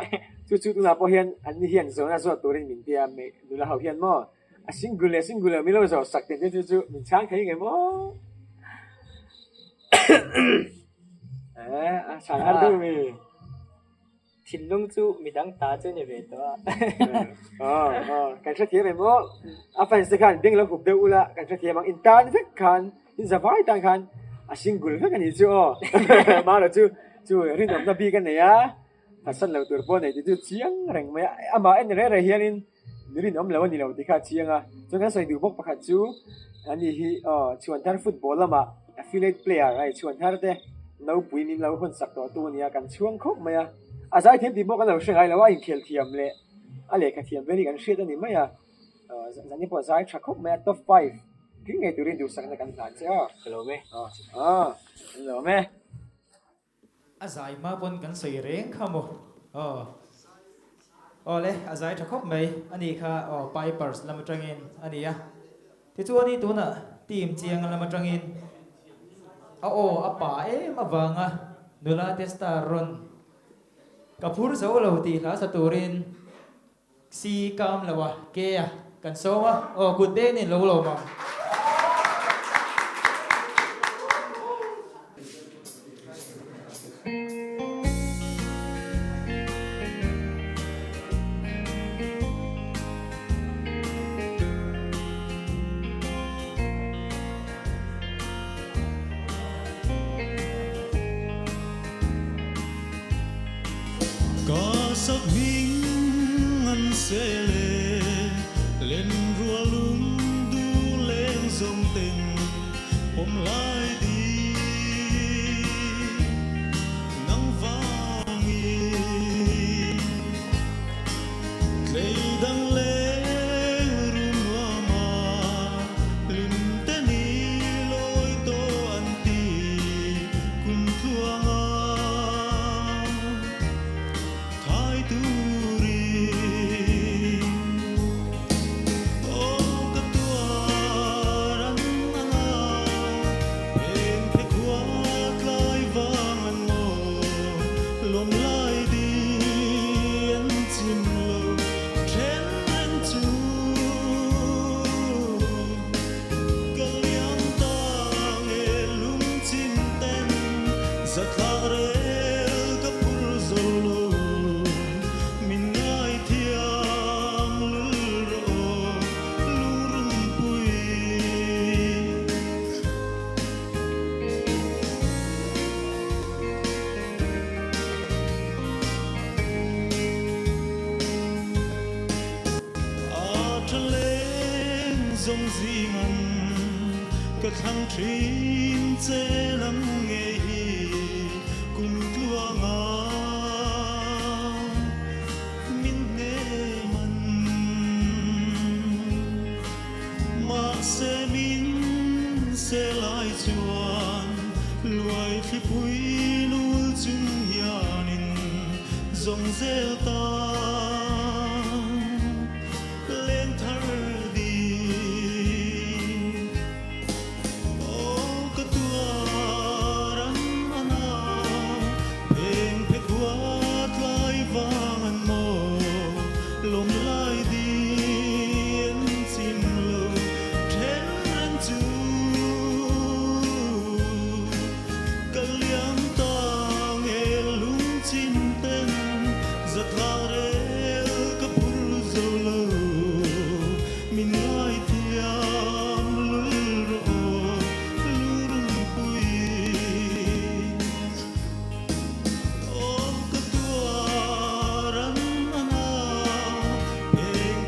chu chu tunah pawh hian an ni hian zawhna zawt turin min tia nula ho hian maw A single leh single lo min lo zawh sak teh chu chu min chhang thei nge maw? Eh, a chhang har deuh mi. Thinlung chu midang ta chu ni ve tawh a. Aw, aw, kan hrethiam em maw? A fans te khan beng lo hup deuh ula, kan hrethiam ang. In tan vek khan, in zavai tan khan a single vek a nih chu aw. Mahlo chu chu rinawmna bik a nei a. Hasan lo tur pawh nei tih chu chiang reng mai a, amah en reh reh hianin mi rinawm lo a ni lo tih kha a chiang a. Chuan kan sawi duh bawk pakhat chu ani hi aw Chhuanthar football lamah affiliate player a Chhuanthar te nopui min lo hawn sak tawh tu a nia kan chhuang khawp mai a. A zaithiam tih pawh kan lo hre ngai lo a, a inkhel thiam leh a lehkha thiam vel hi kan hriat a ni mai a. Zani pawh zai tha khawp mai a, top five tling ngei turin duhsakna kan hlan che a. Ka lawm e. Aw, aw, kan lawm e. A zai hma pawn kan sawi reng kha maw? Aw. Aw le, a zai tha khawp mai a nih kha aw Pipers lam atangin a ni a. Tichuan i tunah team chiang lam atangin a aw a pa em avanga nula te star rawn ka phur zo lo tih hla sa turin Si kam lo a, ke a, kan sawm a, aw kut te nen lo lawm ang. Ka sak hming an sel e, len rual lung du leng zawng ten pawm lai di nang vangin. Tlei dang leng rum nuam a, hlim te ni lawi tawh an ti kum tluang a. Thai turin aw ka tuar an ang a, heng phe khua tlai vang an maw lawm lai di an chim lo then reng chu ka liam ta nge lung chim ten zathlak rel ka phur zo lo min ngai thiam lul rawh lungrunpui. A tha leng zawng zingan ka thlang thin che lam ngei hi kum tluanga min hnem an. Mahse min se lai chuan luai thlipui lul chung hianin zawng zel ta leng thar ding. Aw ka tuar an an a, pheng phe khua tlai vang an maw lawm lai din chim lo then reng chu ka liam ta nge lung chim ten zatlang rel ka phur zo lo min ngai thiam lul rawh lungrunpui. Aw ka tuar an an a, pheng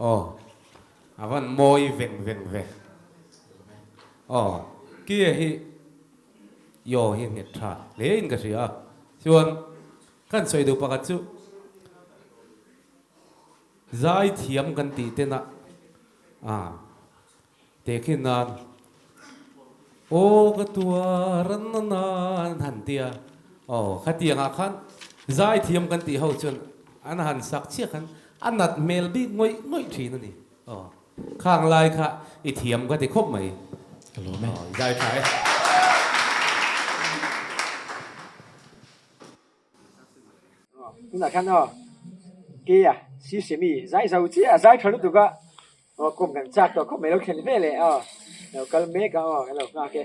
Aw a van mawi veng veng ve. Aw kia hi yaw hi nghet tha hle in ka hria a. Chuan kan sawi duh pakhat chu zai thiam kan tih ten a a tehkhin nan aw ka tuar an na nan han tia aw khatiang ah khan zai thiam kan tih ho chuan an han sak chiah khan a nat hmel bik ngawih ngawih thin a ni. Aw, khang lai kha i thiam ka ti khawp mai. Ka lawm e. Aw, i zai tha e. Aw, tunah khan aw, Keia, Sisemi, zai zo chiah a zai tha lutuk a, aw kawm kan chak tawh khawp mai lo thlen ve leh aw, lo kal mek a aw, kan lo nghak e.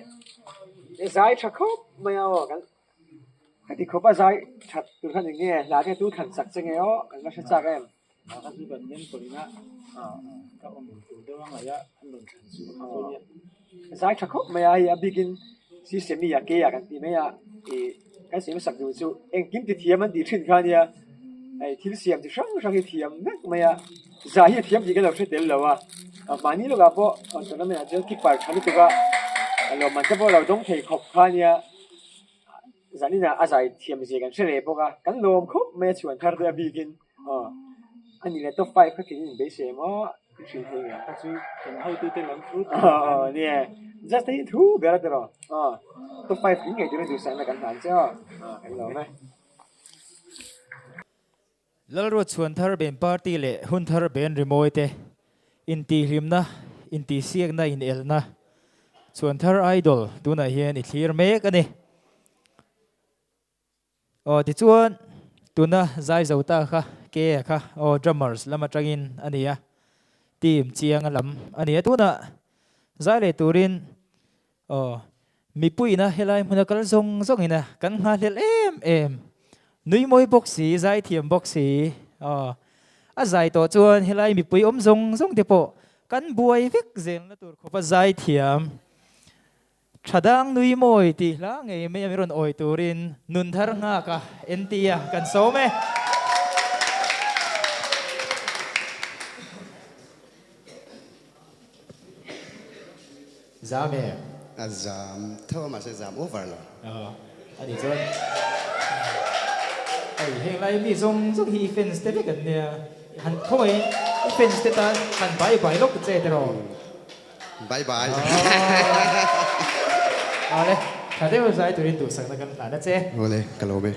E zai tha khawp mai a aw, kan khati khawp a zai that tur khan eng nge hla te tu thlan chak che nge aw, kan va hre chak em. Ka chu kan mentor ina ka awm tur deuh a ngaih a, an rawn thlan chu a kha nia. Zai tha khawp mai a, hei a bikin Sisemi a ke ah kan ti mai a, ih kan siam sak duh chu engkim ti thiam an tih thin kha nia, hei thil siam chi hrang hrang hi thiam vek mai a, zai hi a thiam tih ka lo hre tel lo a, mahni lawkah pawh tournament ah chuan keeper tha lutuk a, lawmman te pawh lo dawng thei khawp kha nia. Zaninah a zai thiam zia kan hre leh bawk a, kan lawm khawp mai a chhuan thar te a bikin aw a ni leh top five kha khin in beisei maw i hrilh thei nge. Kha chu kan hotute lam thu aw nia just hei thu ber a tiraw aw top five tling ngei turin duhsakna kan hlan che aw kan lawm e. Lalruat chhuan thar ben party leh hun thar ben rimawi te intihhlimna, intihsiakna, inelna chhuan thar idol tunah hian i thlir mek a ni. Aw tichuan tuna zai zo ta kha K-a kha aw drummers lam atangin a ni a, team chiang a lam a ni a. Tunah zai leh turin Aw, mipuiina helai hmuna kal zawng zawngina kan nghahhlelh em em. Nui mawi bawk si, zaithiam bawk si. Aw, a zai tawh chuan helai mipui awm zawng zawng te pawh kan buai vek zelna tur khawpa zaithiam. Tha dang nui mawi tih hla ngei mai a mi rawn awi turin nun thar nghak a entia kan sawm e. Zam e. A zam tho a mahse zam over lo. Aw a nih chuan hei heng lai mi zawng zawng hi i fans te vek an nia han khawngaih i fans te tan han bye bye lawk che tiraw. Bye bye. Awle tha deuh zai turin duhsakna kan hlan a che. Awle ka lawm e.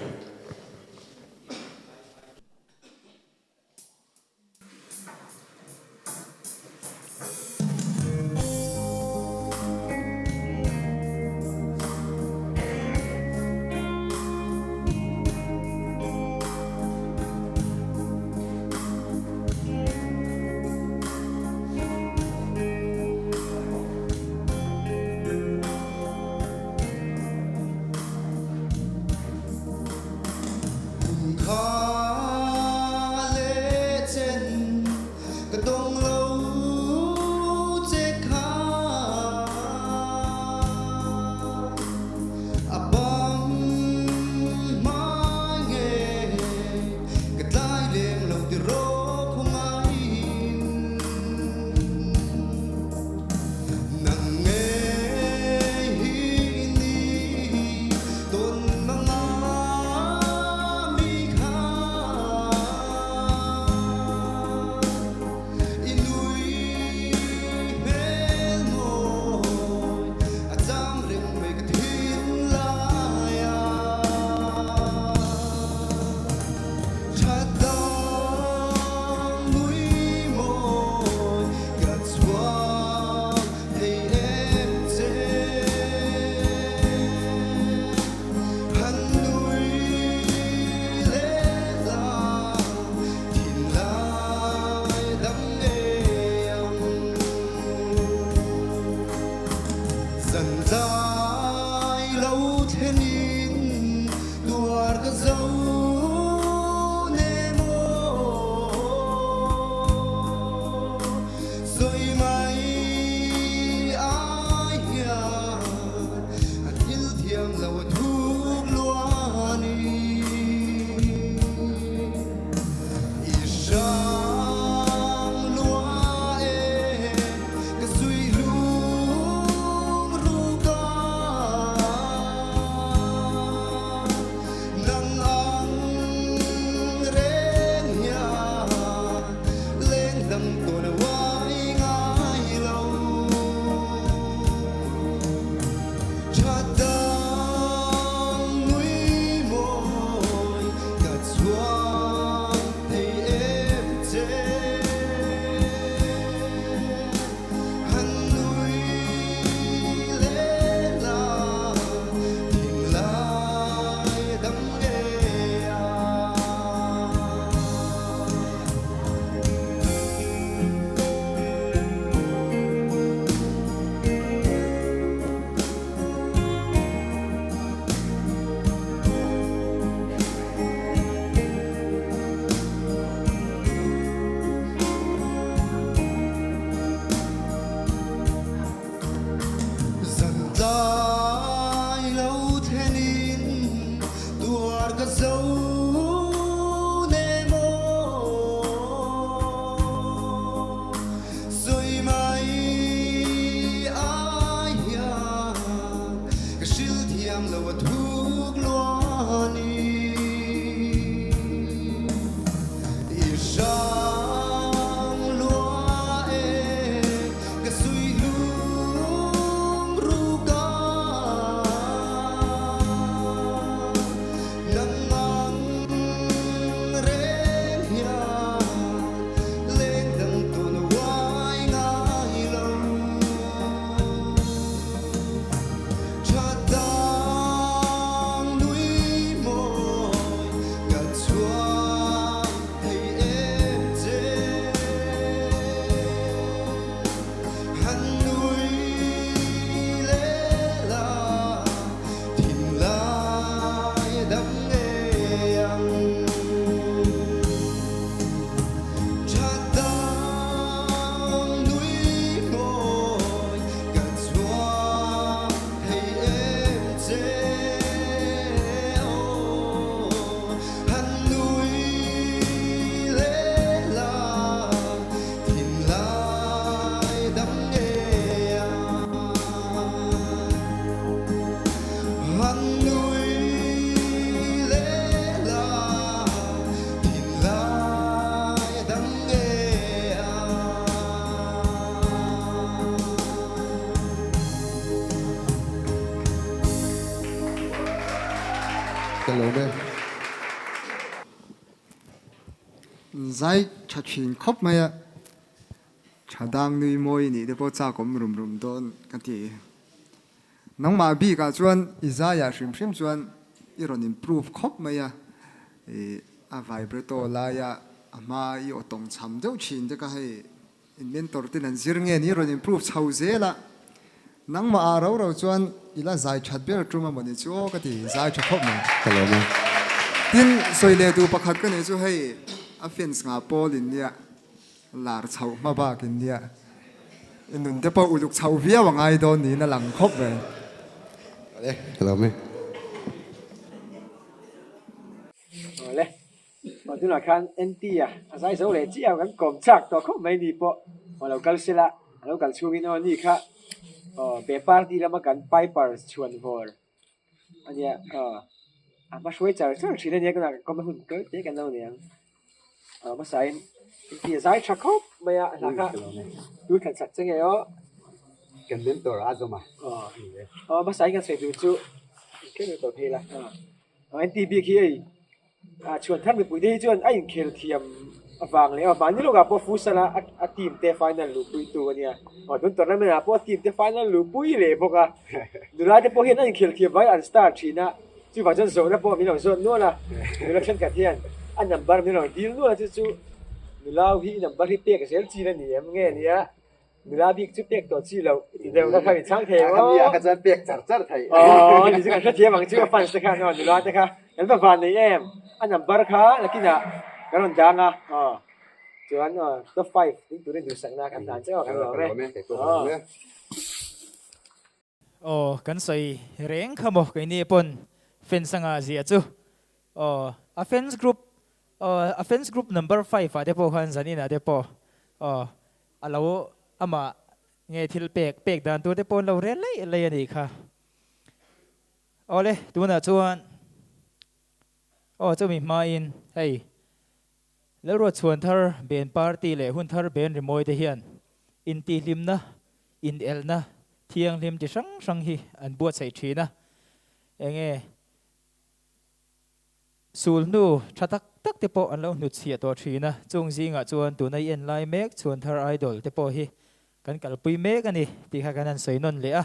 Tha dang nui mawi ka chhuang thei em che. Han nui leh la thinlai dam ngei a. Zan tlai lo thlenin tuar ka zo nem aw. Sawi mai ai hian ka hrilh thiam lo a thuk luani. I hrang lua e ka sui lung ruk a nang ang reng hian leng dang tawn uai ngai lo. Tha dang nui mawi ka chhuak thei em che. Han nui leh la thinlai dam ngei ang. Tha dang nui mawi ka chhuak thei em che aw. Han nui leh la thinlai dam ngei ang. Han nui leh la thinlai dam ngei ang. Ka lo be. Zai tha thin khawp mai a, tha dang nui mawi nih te pawh chak awm rum rum dawn ka ti. Nangmah bikah chuan i zaiah hrim hrim chuan i rawn improve khawp mai a, i a vibrato laia a hma i aw tawng cham deuh thin te kha hei in mentor ten an zir nge ni i rawn improve chho zel a, nangmah ah ro ro chuan i la zai that ber tum a mawni chu aw ka ti zai tha khawp mai. Ka lawm a. Tin, sawi leh duh pakhat ka nei chu hei a fans ngah pawl in nia Lar chhoh hma bak in nia i nun te pawh uluk chhoh viau a ngai dawn niin a lang khawp ve. Awle, ka lo awm e. Awle, aw tunah khan NT a a zai zo leh chiah a kan kawm chak tawh khawp mai ni pawh aw lo kal sela a lo kal chhungin aw ni kha aw be party lama kan piper chhuan vawr ania aw a hma hruai char char thin ania tunah kan kawm a hun tawih te kan lo nei ang. A hmasain inti zai tha khawp mai a hla kha tu thlan sak che nge aw. Kan mentor a zawm a. Aw hmasain kan sawi tur chu tlem in tawlh phei la. Aw NTB khi hei a chhuan thar mipui te hi chuan a inkhel thiam avang leh aw mahni lawkah pawh futsal a a team te final luhpui tu ania. Aw tun tournament ah pawh a team te final luhpui leh bawk a. Nula te pawh hian a inkhel thiam vai an star thin a. Chuvang chuan zawhna pawh min lo zawt nual a, nula thenkhat hian a number min rawn dil nual a, chu chu nula hi i number hi pek zel chi la ni em nge nia, nula bik chu pek tawh chi loh i ti deuh kha kha min chhang thei ang aw. Khami ah kha chuan pek char char thei. Aw ni chu kan hrethiam ang chu a fans te khan aw nula te kha kan va van nei em, a number kha nakinah kan rawn dang a aw chuan aw top five ding turin duhsakna kan hlan che aw kan lawm e. Aw. Aw kan sawi reng kha maw keini pawn fans anga zia chu aw a fans group aw a fans group number five ah te pawh khan zanin ah te pawh aw a lo amah nge thil pek pek dan tur te pawh an lo rel laih laih a nih kha awle tunah chuan aw chumi hmain hei Lalruatchhuan thar ben party leh hun thar ben rimawi te hian intihhlimna, inelna, thianghlim chi hrang hrang hi an buatsaih thin a, enge sulhnu tha tak tak te pawh an lo hnutchhiah tawh thin a, chung zingah chuan tuna i en lai mek Chhuanthar Idol te pawh hi kan kalpui mek a ni tih kha kan han sawi nawn leh a,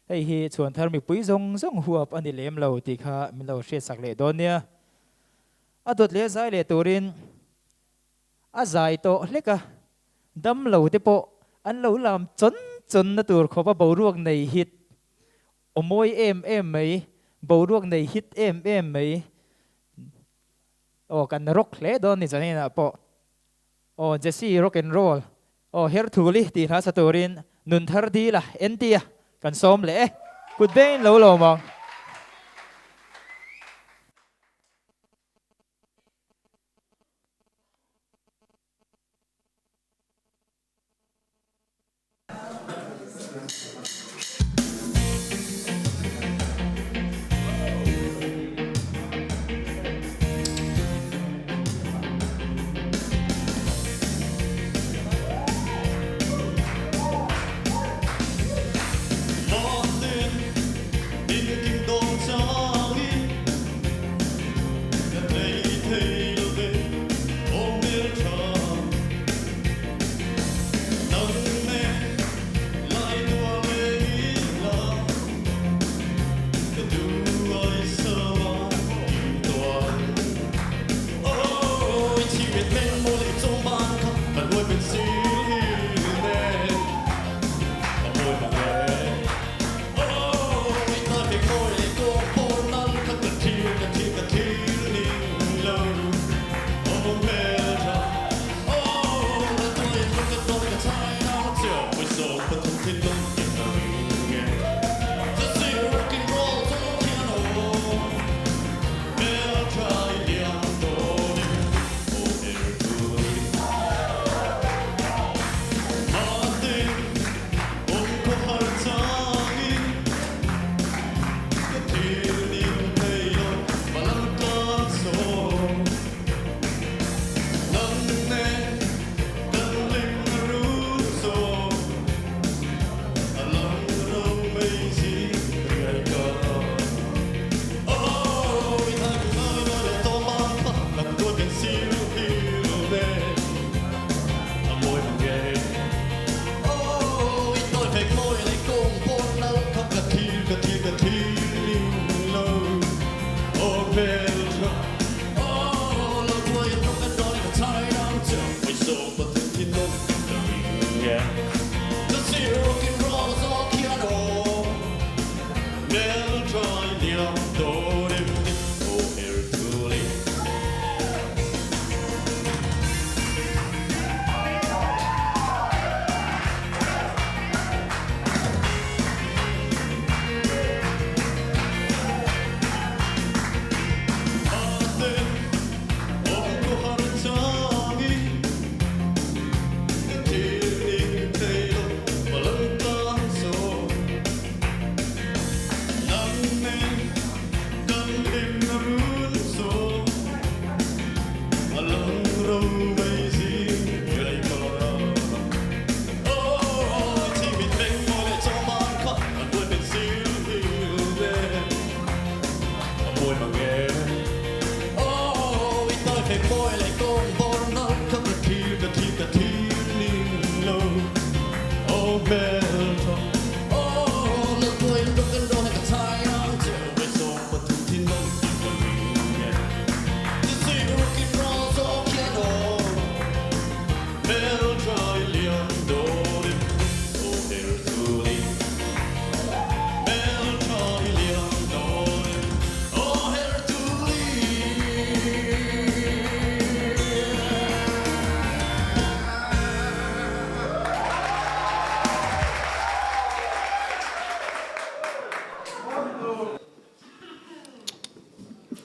hei hi Chhuanthar mipui zawng zawng huap a ni lem lo tih kha min lo hriatsak leh dawn nia. A dawt leh zai leh turin A zai tawh hlek a, dam lo te pawh an lo lam chawn chawn na tur khawp a boruak nei hit aw mawi em em mai, boruak nei hit em em mai aw kan rock hle dawn ni Janina pawh aw Jessy rock and roll aw her thuli tih hla sa turin nun thar dil a entia kan sawm leh e kut bengin lo lawm ang.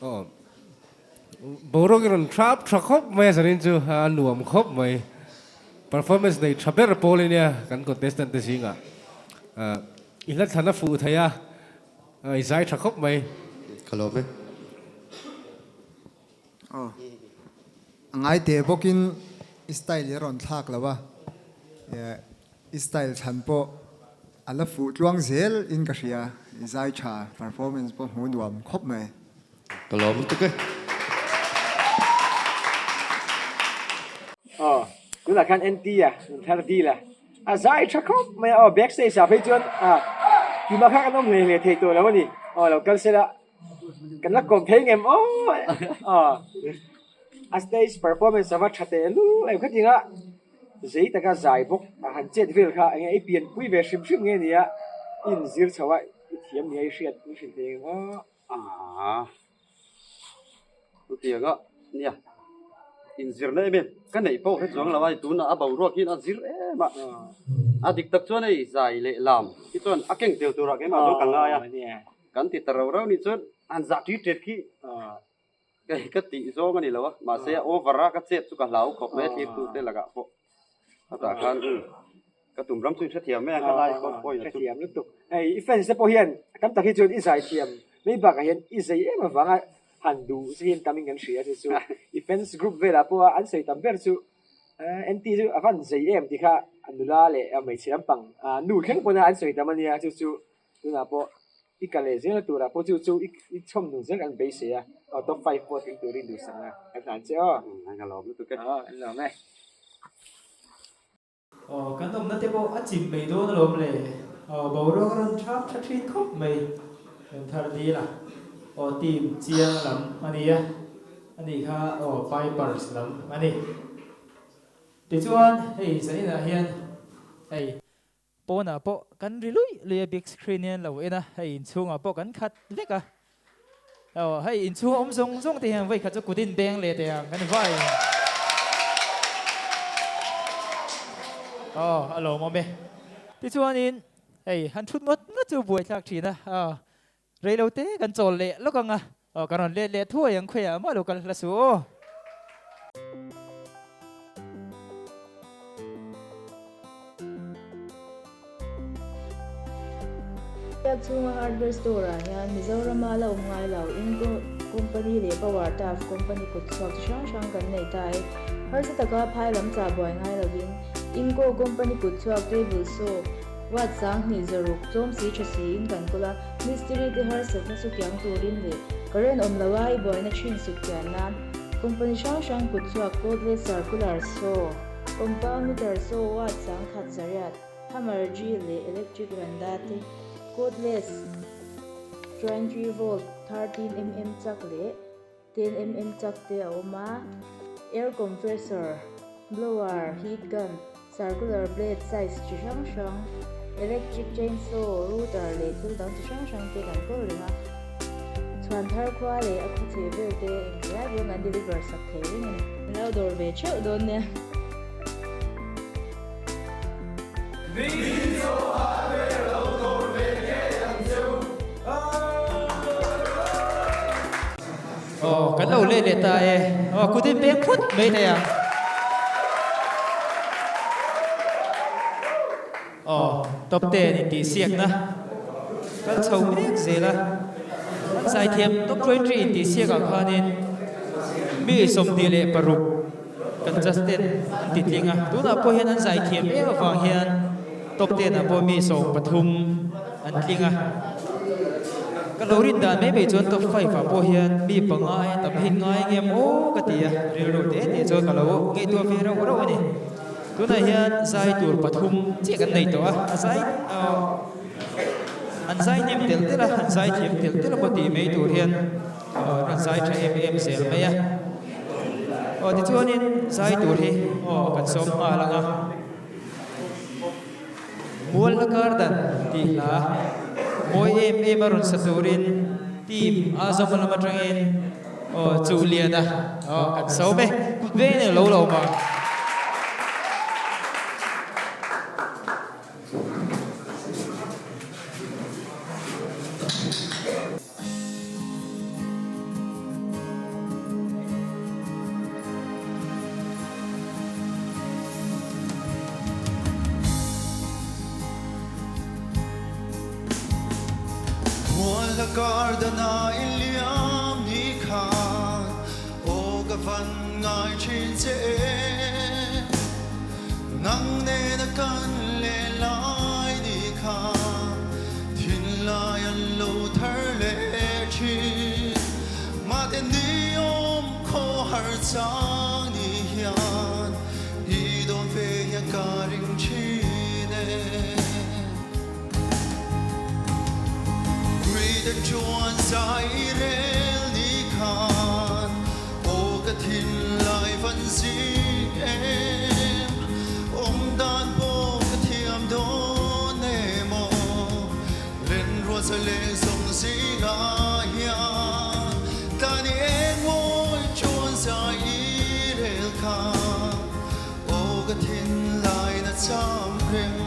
Aw boruak i rawn thrap tha khawp mai a zanin chu a nuam khawp mai performance nei tha ber pawl i nia kan contestant te zingah i hla thlan a fuh thei a i zai tha khawp mai. Ka lawm e. Aw a ngai teh bawkin i style i rawn thlak lo a i style thlan pawh. A la fuh tluang zel in ka hria, i zai tha, performance pawh hmuh nuam khawp mai. Ka lawm lutuk e. Aw, tunah khan NT a, rawn thar dil a, a zai tha khawp mai a, aw backstage ah phei chuan ah tumah kha kan awm hle hle thei tawh lo a ni, aw lo kal sela kan la kawm thei ngem aw aw a stage performance ava tha teh lul em khatinga zei taka zai bawk a han chet vel kha enge i pianpui ve hrim hrim nge nia i inzir chho a i thiam nia i hriat i hrilh thei ngem aw. Aa chutianga nia inzirna em em ka neih pawh hre chuang lo a tunah a boruak hian a zir em a a dik tak chuan hei zai leh lam hi chuan a keng tel turah keimah chu ka ngai a kan ti ta rau rau nih chuan han zah ṭi ṭet khi kei ka tih zawng a ni lo a mahse a over a ka chet chu ka hlau khawp mai a thlirtute lakah pawh a tah khan Ka tum ram chu i hrethiam mai a, ka lai pawh pawhin a chu. Hrethiam lutuk. Hei i fans te pawh hian tam tak hi chuan i zaithiam mai bakah hian i zei em avanga han duh che hian tam in kan hria chu chu i fans group velah pawh an sawi tam ber chu NT chu a van zei em tih kha a nula leh a hmeichhe lampang nu thleng pawn an sawi tam a nia chu chu tunah pawh i kal leh zel na turah pawh chu chu i chhawm hnung zel kan beisei a top five pawh tling turin duhsak a kan hlan che aw. Ka lawm lutuk e. Aw kan lawm e. Aw, kan awmna te pawh a chim mai dawn alawm le. Aw, boruak a rawn thap tha thin khawp mai. Rawn thar dil a. Aw, team chiang lam a ni a. A nih kha, aw, Pipers lam a ni. Tichuan, hei zaninah hian hei pawnah pawh kan ri luih luih a, big screen hian lo en a, hei inchhungah pawh kan khat vek a. Aw, hei inchhung awm zawng zawng te hian vawikhat chu kut in beng leh teh ang kan vai. Aw, a lawmawm e. Tichuanin hei han thut ngawt ngawt chu buaithlak thin a, aw, reilo te kan chawl leh lawk ang a, aw, ka rawn let leh thuai ang khawiah mah lo kal hla suh aw. Biak chhunga hardware store ah hian Mizorama la awm ngai lo Inco company leh Power Taf company kut chhuak chi hrang hrang kan nei ta e. Harsa taka phai lam chah buai ngai lovin Inco company kut chhuak table saw watt 2000 zaruk tlawm si tha siin kan kawl a, mistiri te harsatna chu kiang turin leh current awm loa i buaina thin suk kian nan company hrang hrang kut chhuak cordless circular saw, Compound meter saw watt 1100, hammer drill leh electric randa te, cordless 23 volt 13 mm chak leh 10 mm chak te a awm a, air compressor, blower, heat gun, circular blade size chi hrang hrang, electric chainsaw, router leh thil dang chi hrang hrang te kan kawl reng a, chhuan thar khua leh a khaw chhe vel te engti lai pawhin kan deliver sak thei reng a ni. An lo dawr ve theuh dawn nia. Aw kan lo let leh ta e. Aw kut in peng phut mai thei ang. Aw top ten in tih siakna kal chho mek zel a. An zaithiam top 23 in tih siakah khanin mi 26 kan just ten an ti tling a. Tunah pawh hian an zaithiam em avang hian top ten ah pawh mi 13 an tling a. Ka lo rin dan mai mai chuan top 5 ah pawh hian mi panga aia tam hi ngai ngem aw ka ti a, rilru te te chuan ka lo ngaihtuah ve rauh rauh a ni. Tunah hian zai tur pathum chiah kan nei tawh a, a zai an zai hnem tel tel a, an zai thiam tel tel a maw tih mai tur hian an zai tha em em zel mai a. Aw tichuanin zai tur hi aw kan sawm nghal ang a. Mualna Garden tih hla mawi em em a rawn sa turin team a zawm lam atangin aw Chuhliana aw kan sawm e, kut veng in alo lo ma. Mualna Garden-a i liam ni khan aw ka van ngai thin che e. Nang nena kan leh lai ni khan. chang ni hian i dawn ve hian ka ring thin e. Rui te chuan zai i rel ni khan aw ka thinlai van zik em, awm dan pawh ka thiam dawn em aw, lenrual zai leh zawng zingah hian tlan i eng mawi chuan zai i rel khan aw ka thinlai na cham reng.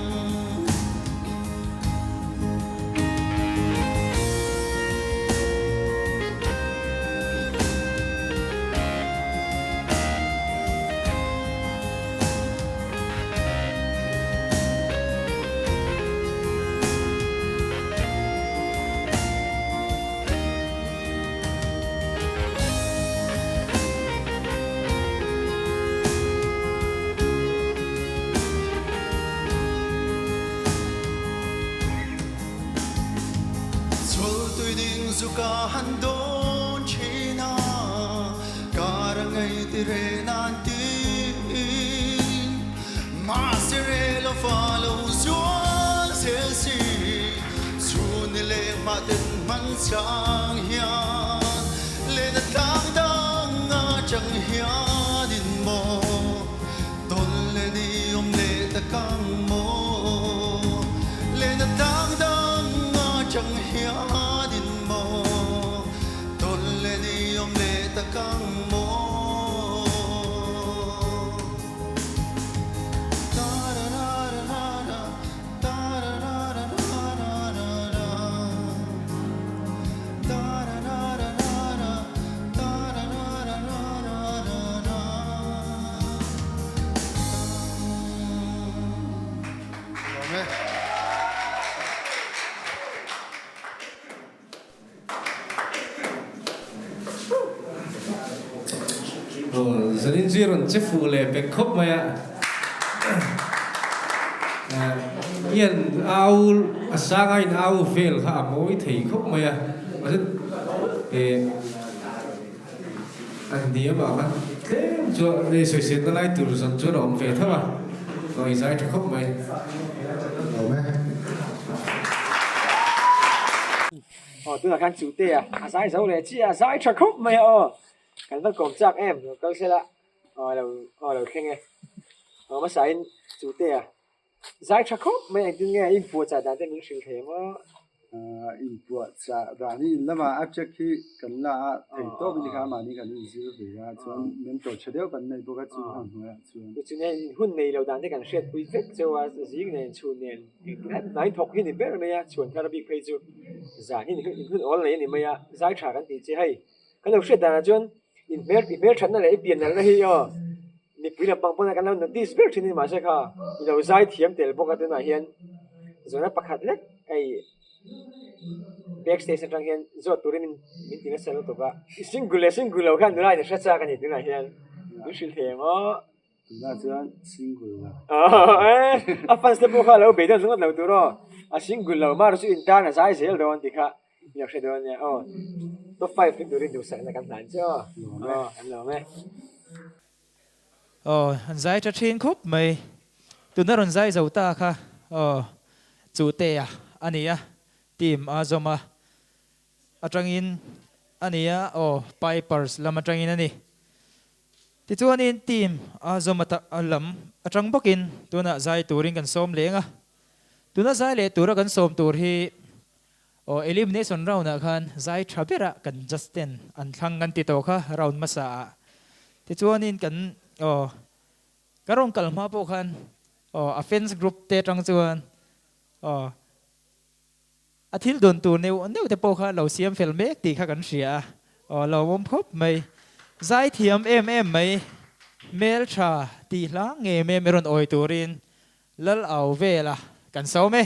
Chawltui ding zu ka han dawn thin a, kar a ngei ti re nan tiin. Mahse re lo fa lo zual zel si, chhun ni leng mah ten hman chang hian len a tlang dang atang hianin maw tawn leh ni awm leh ta kang maw len a tlang dang atang hianin maw tawn leh ni awm leh ta kang maw. Zanin chu i rawn che fuh leh pek khawp mai a. Ian au a sanga in au vel kha a mawi thei khawp mai a. Mahse an hniam ah khan tlem chuan hei sawiselna lai tur zawn chuan a awm ve tho a. Aw i zai tha khawp mai. Aw tunah khan Chute a a zai zo leh chiah a zai tha khawp mai a aw. Kan va kawm chak em lo kal sela aw lo aw lo thleng e. Aw hmasain Chute a zai tha khawp mai engtin nge inpuahchah dan te min hrilh thei ang aw. Inpuahchah dan hi in lamah a check hi kan la a thei tawp in kha mahni kan inzir ve a chuan mentor tha deuh kan nei bawk a chu hang hnuaiah chuan. Chutah hun nei lo dan te kan hriatpui vek cheu a zing nen chhun nen engtin hnai thawk hi ni ber mai a chhuan thar bik phei chu zan hi hun awl nei a ni mai a zai tha kan tih che hei. Kan lo hriat danah chuan in hmel i hmel thatna leh i pian nalhna hi aw mipui lampang pawn kan lo notice ber thin a ni mahse kha i lo zai thiam tel bawk a tunah hian zawhna pakhat lek hei back stage atang hian zawt turin min min ti nasa lutuk a i single leh single lo khan nula in a hre chak a ni tunah hian min hrilh thei ang aw. Tunah chuan single lo. A fans te pawh kha lo bei dawn ringawt lo tur aw a single lo mar chu in tan a zai zel dawn tih kha. Nia hre dawn nia aw. Top 5 tling turin duhsakna kan hlan che aw. Aw an lawm e. Aw an zai tha thin khawp mai. Tuna rawn zai zo ta kha aw Chuhtea a ni a, team a zawm a atangin a ni a aw Pipers lam atangin a ni. Tichuanin team a zawm a lam atang bawkin tunah zai turin kan sawm leng a. Tuna zai leh tura kan sawm tur hi Aw elimination round ah khan zai tha ber ah kan judge ten an thlang kan ti tawh kha round hmasa ah. Tichuanin kan aw ka rawn kal hma pawh khan aw a fans group te atang chuan aw a thil dawn tur neuh neuh te pawh kha lo siam fel mek tih kha kan hria a, aw lo awm khawp mai. Zai thiam em em mai, hmel tha tih hlang ngei mai a rawn awi turin Lal au vela kan sawm e.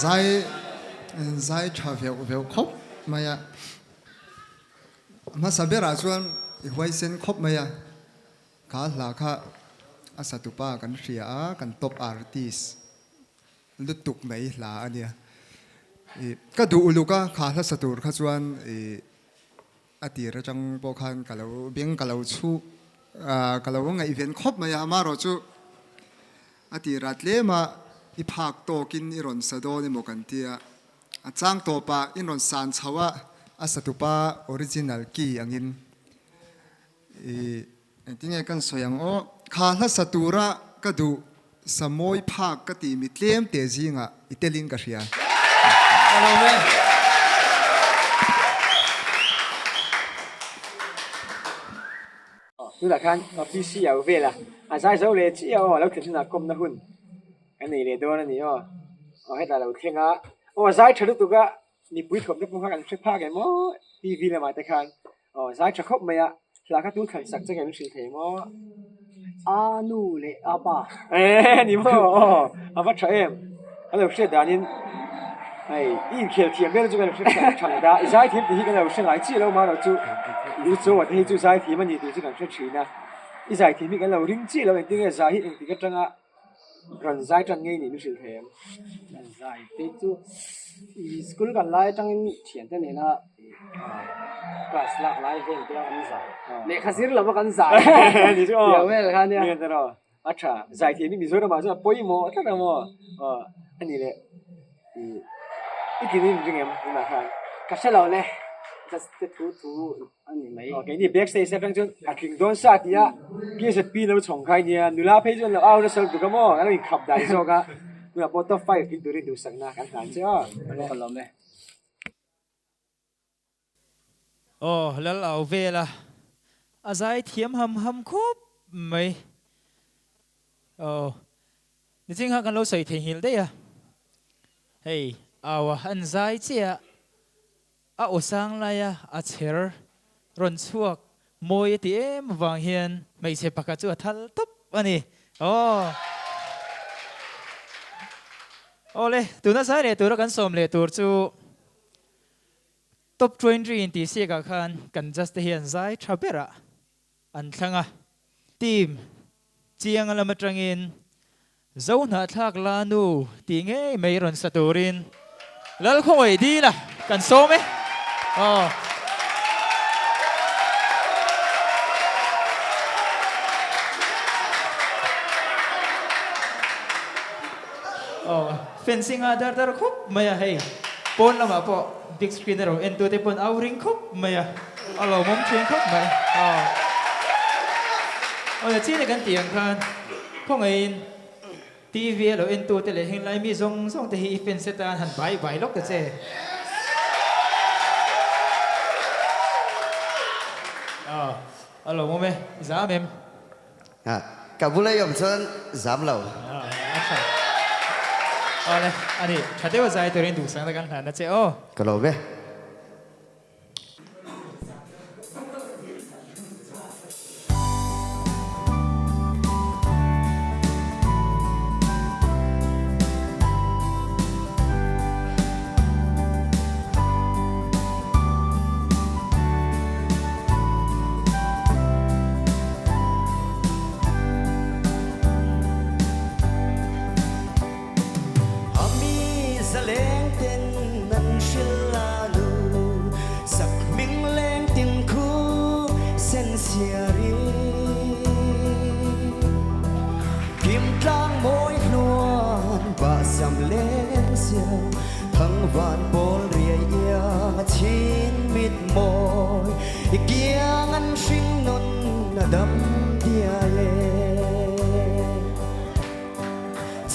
Zai zai tha veuh veuh khawp mai a. Hmasa berah chuan i huaisen khawp mai a. Kha hla kha a satupa kan hria a, kan top artist lutuk mai hla a nia. I ka duh uluk a, kha hla sa tur kha chuan i a tir atang pawh khan ka lo beng ka lo chhu ka lo ngaihven khawp mai a, amaherawh chu a tirah tlem a i phak tawkin i rawn sa dawn emaw kan tia, a chang tawpah i rawn san chho a, a satupa original key angin I engtinge kan sawi ang aw? Kha hlasa tura ka duh sa mawi phak ka tih mi tlem te zingah i telin ka hria. Ka lawm e. Tunah khan PC au vel a, a zai zo leh chiah aw, a lo thlen hunah kawmna hun kan nei leh dawn a ni aw. Aw hetah a lo thleng a, aw a zai tha lutuk a, mipui thawm te pawh kha kan hre phak em aw TV lamah te khan. Aw zai tha khawp mai a, hla kha tu thlan sak che kan hrilh thei maw? A nu leh a pa. Eeh ni maw aw a va tha em, ka lo hriat danin hei i inkhel thiam vel chu ka lo hre tha tha ta, i zai thiam tih hi ka lo hre ngai chiah lo marawh chu i u chaw te hi chu zai thiam a ni tih chu kan hre thin a, i zai thiam hi kan lo ring chiah lo engtin nge zai hi engtik atanga Rawn zai tan ngei nih min hrilh thei em? Rawn zai te chu i school kan lai atangin thiante nena class lak lai vel te a kan zai. Lehkha zir lova kan zai. Ni chu aw. Tiang vel kha nia. Ni ta rawh. A tha. Zai thiam hi Mizoramah chuan a pawimawh tlat ang maw? Aw a ni leh. I tinin in ring em tunah khan? Ka hre lo le. Just te thu thu a ni mai. Aw keini back stage atang chuan a tling dawn sa tih a PSP lo chhawng khai nia nula phei chuan lo au nasa lutuk a maw kan lo inkhap dan zawk a tunah pawh top five tling turin duhsakna kan hlan che aw. Ka lawm e. Aw lal au vel a a zai thiam ham ham khawp mai. Aw Niching kha kan lo sawi theihnghilh daih a, hei au a an zai chiah a aw sang laia a chher rawn chhuak mawi a ti em avang hian hmeichhe pakhat chu a thal tawp a ni. Aw. Aw le, tuna zai leh tura kan sawm leh tur chu Top 20 intihsiakah khan kan judge te hian zai tha berah an thlang a, team chiang lam atangin Zo hnahthlak la nu tih ngei mai rawn sa turin Lalkhawngaih dil a kan sawm e. Aw. Aw, fencing a dar dar khup mai a hei, pawn lamah pawh big screen erawh entute pawn au ring khup mai a. A lawmawm thin khawp mai. Aw. Aw chin e kan tih ang khan khawngaihin TV a lo en tute leh henglai mi zawng zawng te hi i fans atan han bai bai lawk ta che. Aw. A lawmawm e. I zam em? Ha. Ka bula i awm chuan zam lo. Aw. A tha. Aw le. A ni. Tha deuh a zai turin duhsakna kan hlan a che aw. Ka lawm e. Ami zaleng ten an hrilh a nu sak hming leng tin khu sen siari. Kim tlang mawi hluan bah sam leng siau thang van pawl riai iang a chin mit mawi i kiang an hring nun a dam diai e.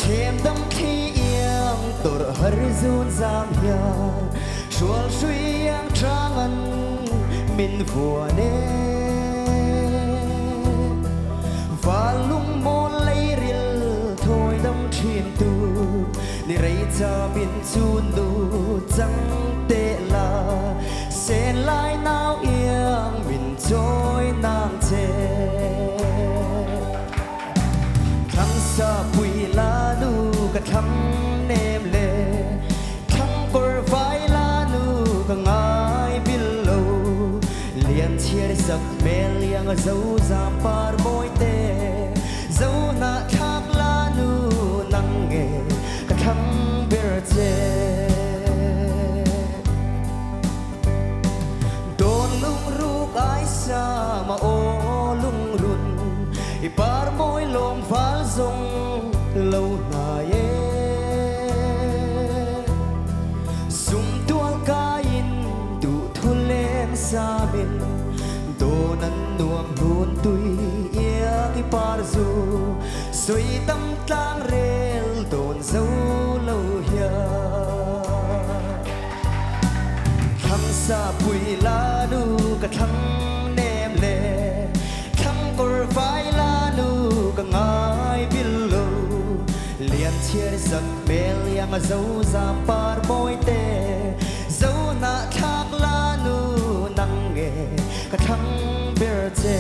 Chhem dam thli iang tawrh har zun zam hian hrual hrui iang tang an min vuan e. Val lung mawl lei ril thawi dam thin tu ni rei cha min chun nu chang teh la sen lai nau iang min chawi nang che. Thlang sa pui la nu ka thlang nem le sak hmel iang a zo zam par mawi te zo hnah thlak la nu nang nge ka thlang ber che. Dawn lungruk ai sa ma aw lungrun i par mawi lawm val zawng lo hnai e. Sum tual kaiin duh thu leng samin dawn an nuam hlun tui iang i par zu sawi tam tlang rel dawn zo lo hian. Thlang sa pui la nu ka thlang nem le thlang kawr vai la nu ka ngai bil lo lian chhiar sak hmel iang a zo zam par mawi te zo hnah thlak la nu nang nge ka thlang ber che.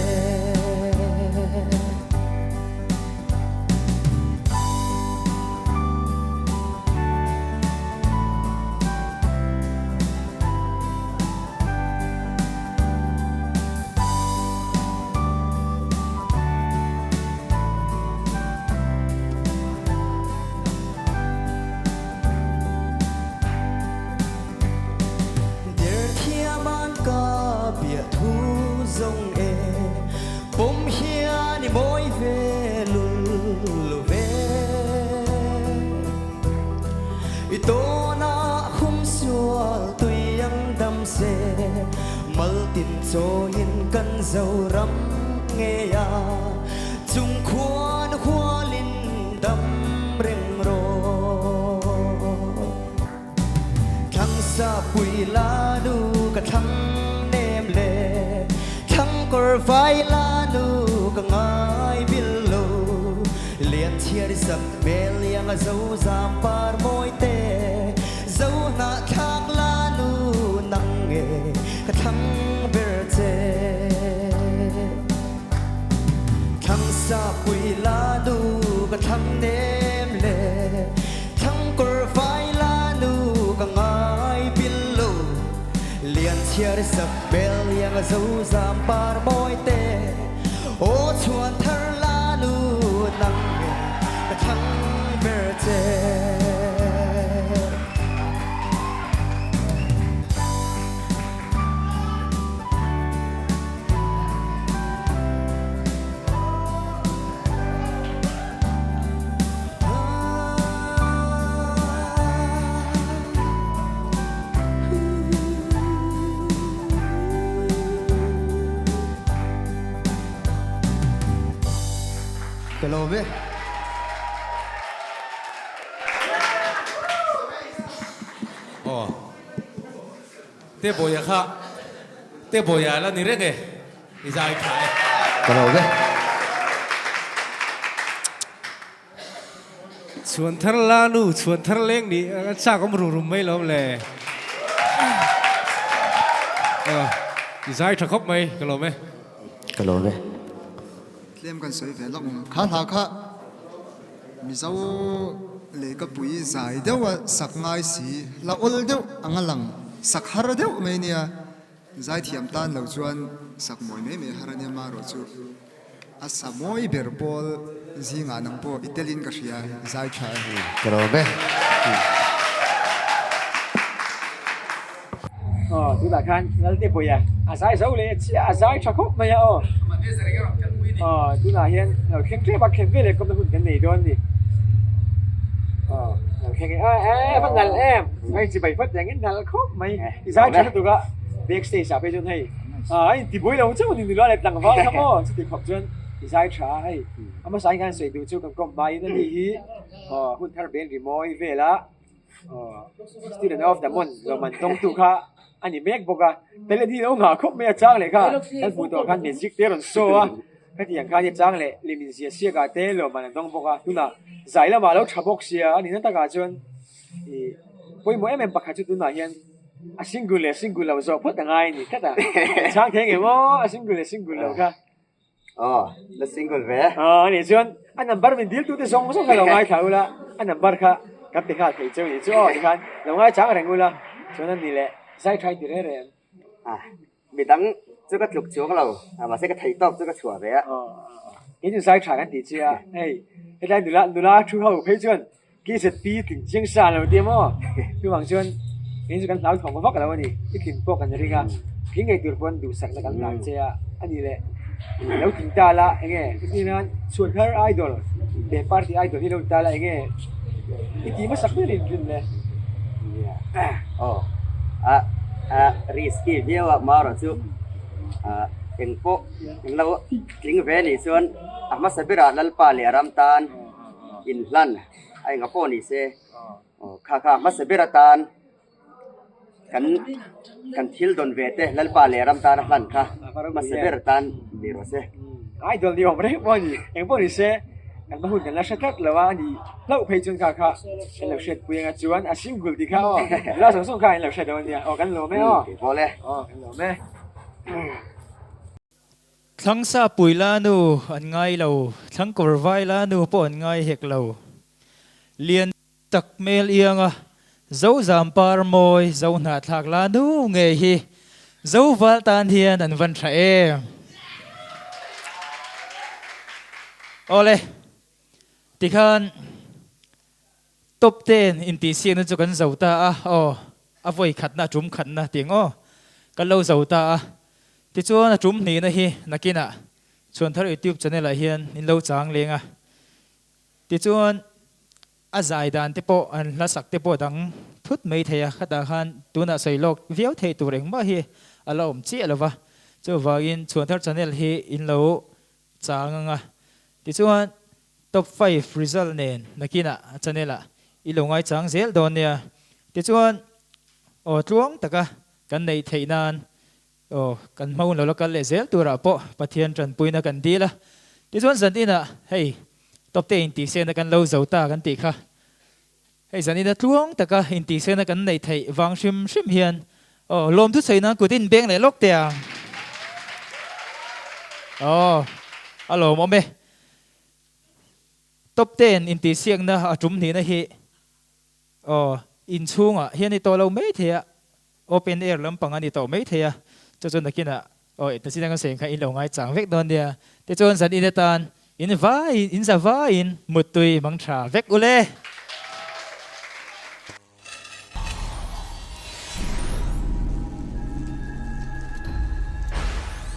Derthiaman ka biahthu zawng e, pawm hian i mawi ve lul lo ve. I tawnah humsual tui ang dam se, mal tin chawiin kan Zoram ngei a, chung khuan hualin dam reng rawh. Thlang sa pui la nu ka thlang nem le, thlang kawr vai la nu ka ngai bil lo, lian chhiar sak hmel iang a zo zam par mawi te, zo hnah thlak la nu nang nge ka thlang ber che. Thlang sa pui la nu ka thlang nem le, thlang kawr vai la nu ka ngai bil lo, lian chhiar sak hmel iang a zo zam par mawi te, aw chhuan thar la nu nang nge ka thlang ber che. Ka lawm e. Aw. Te Bawia kha Te Bawia la ni reng e, i zai tha e. Ka lo ve. Chhuan thar la nu, chhuan thar leng nih a chak awm rum rum mai lawm le. I zai tha khawp mai, ka lawm e. Ka lawm e. Tlem kan sawi ve lawk ang. Kha hla kha Mizo lehkapui zai deuh a sak ngai si, hla awl deuh ang a lang, sak har deuh mai nia. Zaithiam tan lo chuan sak mawi mai mai har a nia marawh chu a sa mawi ber pawl zingah nang pawh i telin ka hria zai tha e. Ka lawm e. Aw tunah khan Lalte Bawia a zai zo leh chiah a zai tha khawp mai a aw. Aw tunah hian lo thleng tlem a khem veleh kawmna hun kan nei dawn a ni. Aw lo thleng e a e va nalh em ngai chi bai phawt reng in nalh khawp mai i zai tha lutuk a back stage ah phei chuan hei a in ti buai lo chauh a ni nula leh tlangval kha maw chuti khawp chuan i zai tha a hei a hmasa in khan sawi duh chu kan kawm hmaiin a ni hi aw hun thar beng rimawi vel a. Student of the month lawm an tawngtu kha a ni mek bawk a, talent hi lo nghah khawp mai a chang leh kha kan hmuh tawh khan magic te a rawn show a, khatiang khan a chang leh lem inziah siak ah te lawm an tawng bawk a, tunah zai lamah a lo tha bawk sia a nihna takah chuan ih pawimawh em em pakhat chu tunah hian a single leh single lo zawh phawt a ngai a ni tlat a, chang thei ngei maw a single leh single lo kha. Aw, la single ve. Aw, ani chuan a number min dil tute zawng zawng kha lo ngaithla ula, a number kha kan ti nghal thei cheu ni chu aw tikhan lo ngaichang reng ula, chuan ani leh zai tha i ti reng reng. Ah, midang Chu ka tluk chuang lo, mahse ka theih tawk chu ka chhuah ve a. Kei chu zai tha kan tih chi a, hei hetlai nula nula thu ho phei chuan KZP tling chiang sa lo tia maw? Chuvang chuan kei chu kan hlau thawng vak lo a ni, i tling pawh kan ring a, tling ngei tur pawn duhsakna kan hlan che a, a nih leh lo tling ta la enge i nan chhuan thar idol leh party idol hi lo ni ta la enge i tih hmasak ber in rin le? Aw a a risky viau a marawh chu eng pawh eng lo tling ve nih chuan a hmasa berah Lalpa leh a ram tan inhlan a enga pawh ni se kha kha a hmasa ber atan kan kan thil dawn ve te Lalpa leh ram tan a hlan kha hmasa ber atan ni rawh se. Idol ni awm reng pawh a ni, eng pawh ni se kan hma hun kan la hre tlat lo a, a ni hlauh phei chuan kha kha kan lo hriat pui anga chuan a single tih kha aw nula zawng zawng kha an lo hre dawn ania aw kan lawm e aw aw kan lawm e. Thlangsa pui la nu an ngai lo, thlangkawr vai la nu pawh an ngai hek lo. Lian tak hmel ianga Zo zam par mawi Zo hnahthlak la nu ngei hi Zo val tan hian an van tha em. Awle, tikhan top ten intihsiakna chu kan zo ta a, aw a vawi khatna a tum khatna tih ang aw, kan lo zo ta a. Tichuan a tum hnihna hi nakinah Chhuanthar YouTube channel ah hian in lo chang leng a. Tichuan a zai dan te pawh an hla sak te pawh dang thut mai thei a, khatah khan tunah sawi lawk viau theih tur engmah hi a la awm chiah lo va, chuvangin Chhuanthar channel hi in lo chang ang a, tichuan top five result nen nakinah channel ah i lo ngaichang zel dawn nia, tichuan aw tluang taka kan neih theih nan Aw, kan hmaun lo la kal leh zel turah pawh Pathian tanpuina kan dil a. Tichuan zan inah hei tawpte intihsiakna kan lo zo ta kan tih kha. Hei zan ina tluang taka intihsiakna kan neih theih vang hrim hrim hian aw lawmthu chhei nan kut in beng leh lawk teh ang. Aw, a lawmawm e. Tawpte'n intihsiakna a tum hnihna hi aw inchhungah hian i tawh lo mai thei a. Open air lampang a ni tawh mai thei a, chu chu nakinah aw ta chin anga seng kha in lo ngaichang vek dawn nia. Tichuan zan in atan in vaiin in za vaiin muttui mang tha vek ule.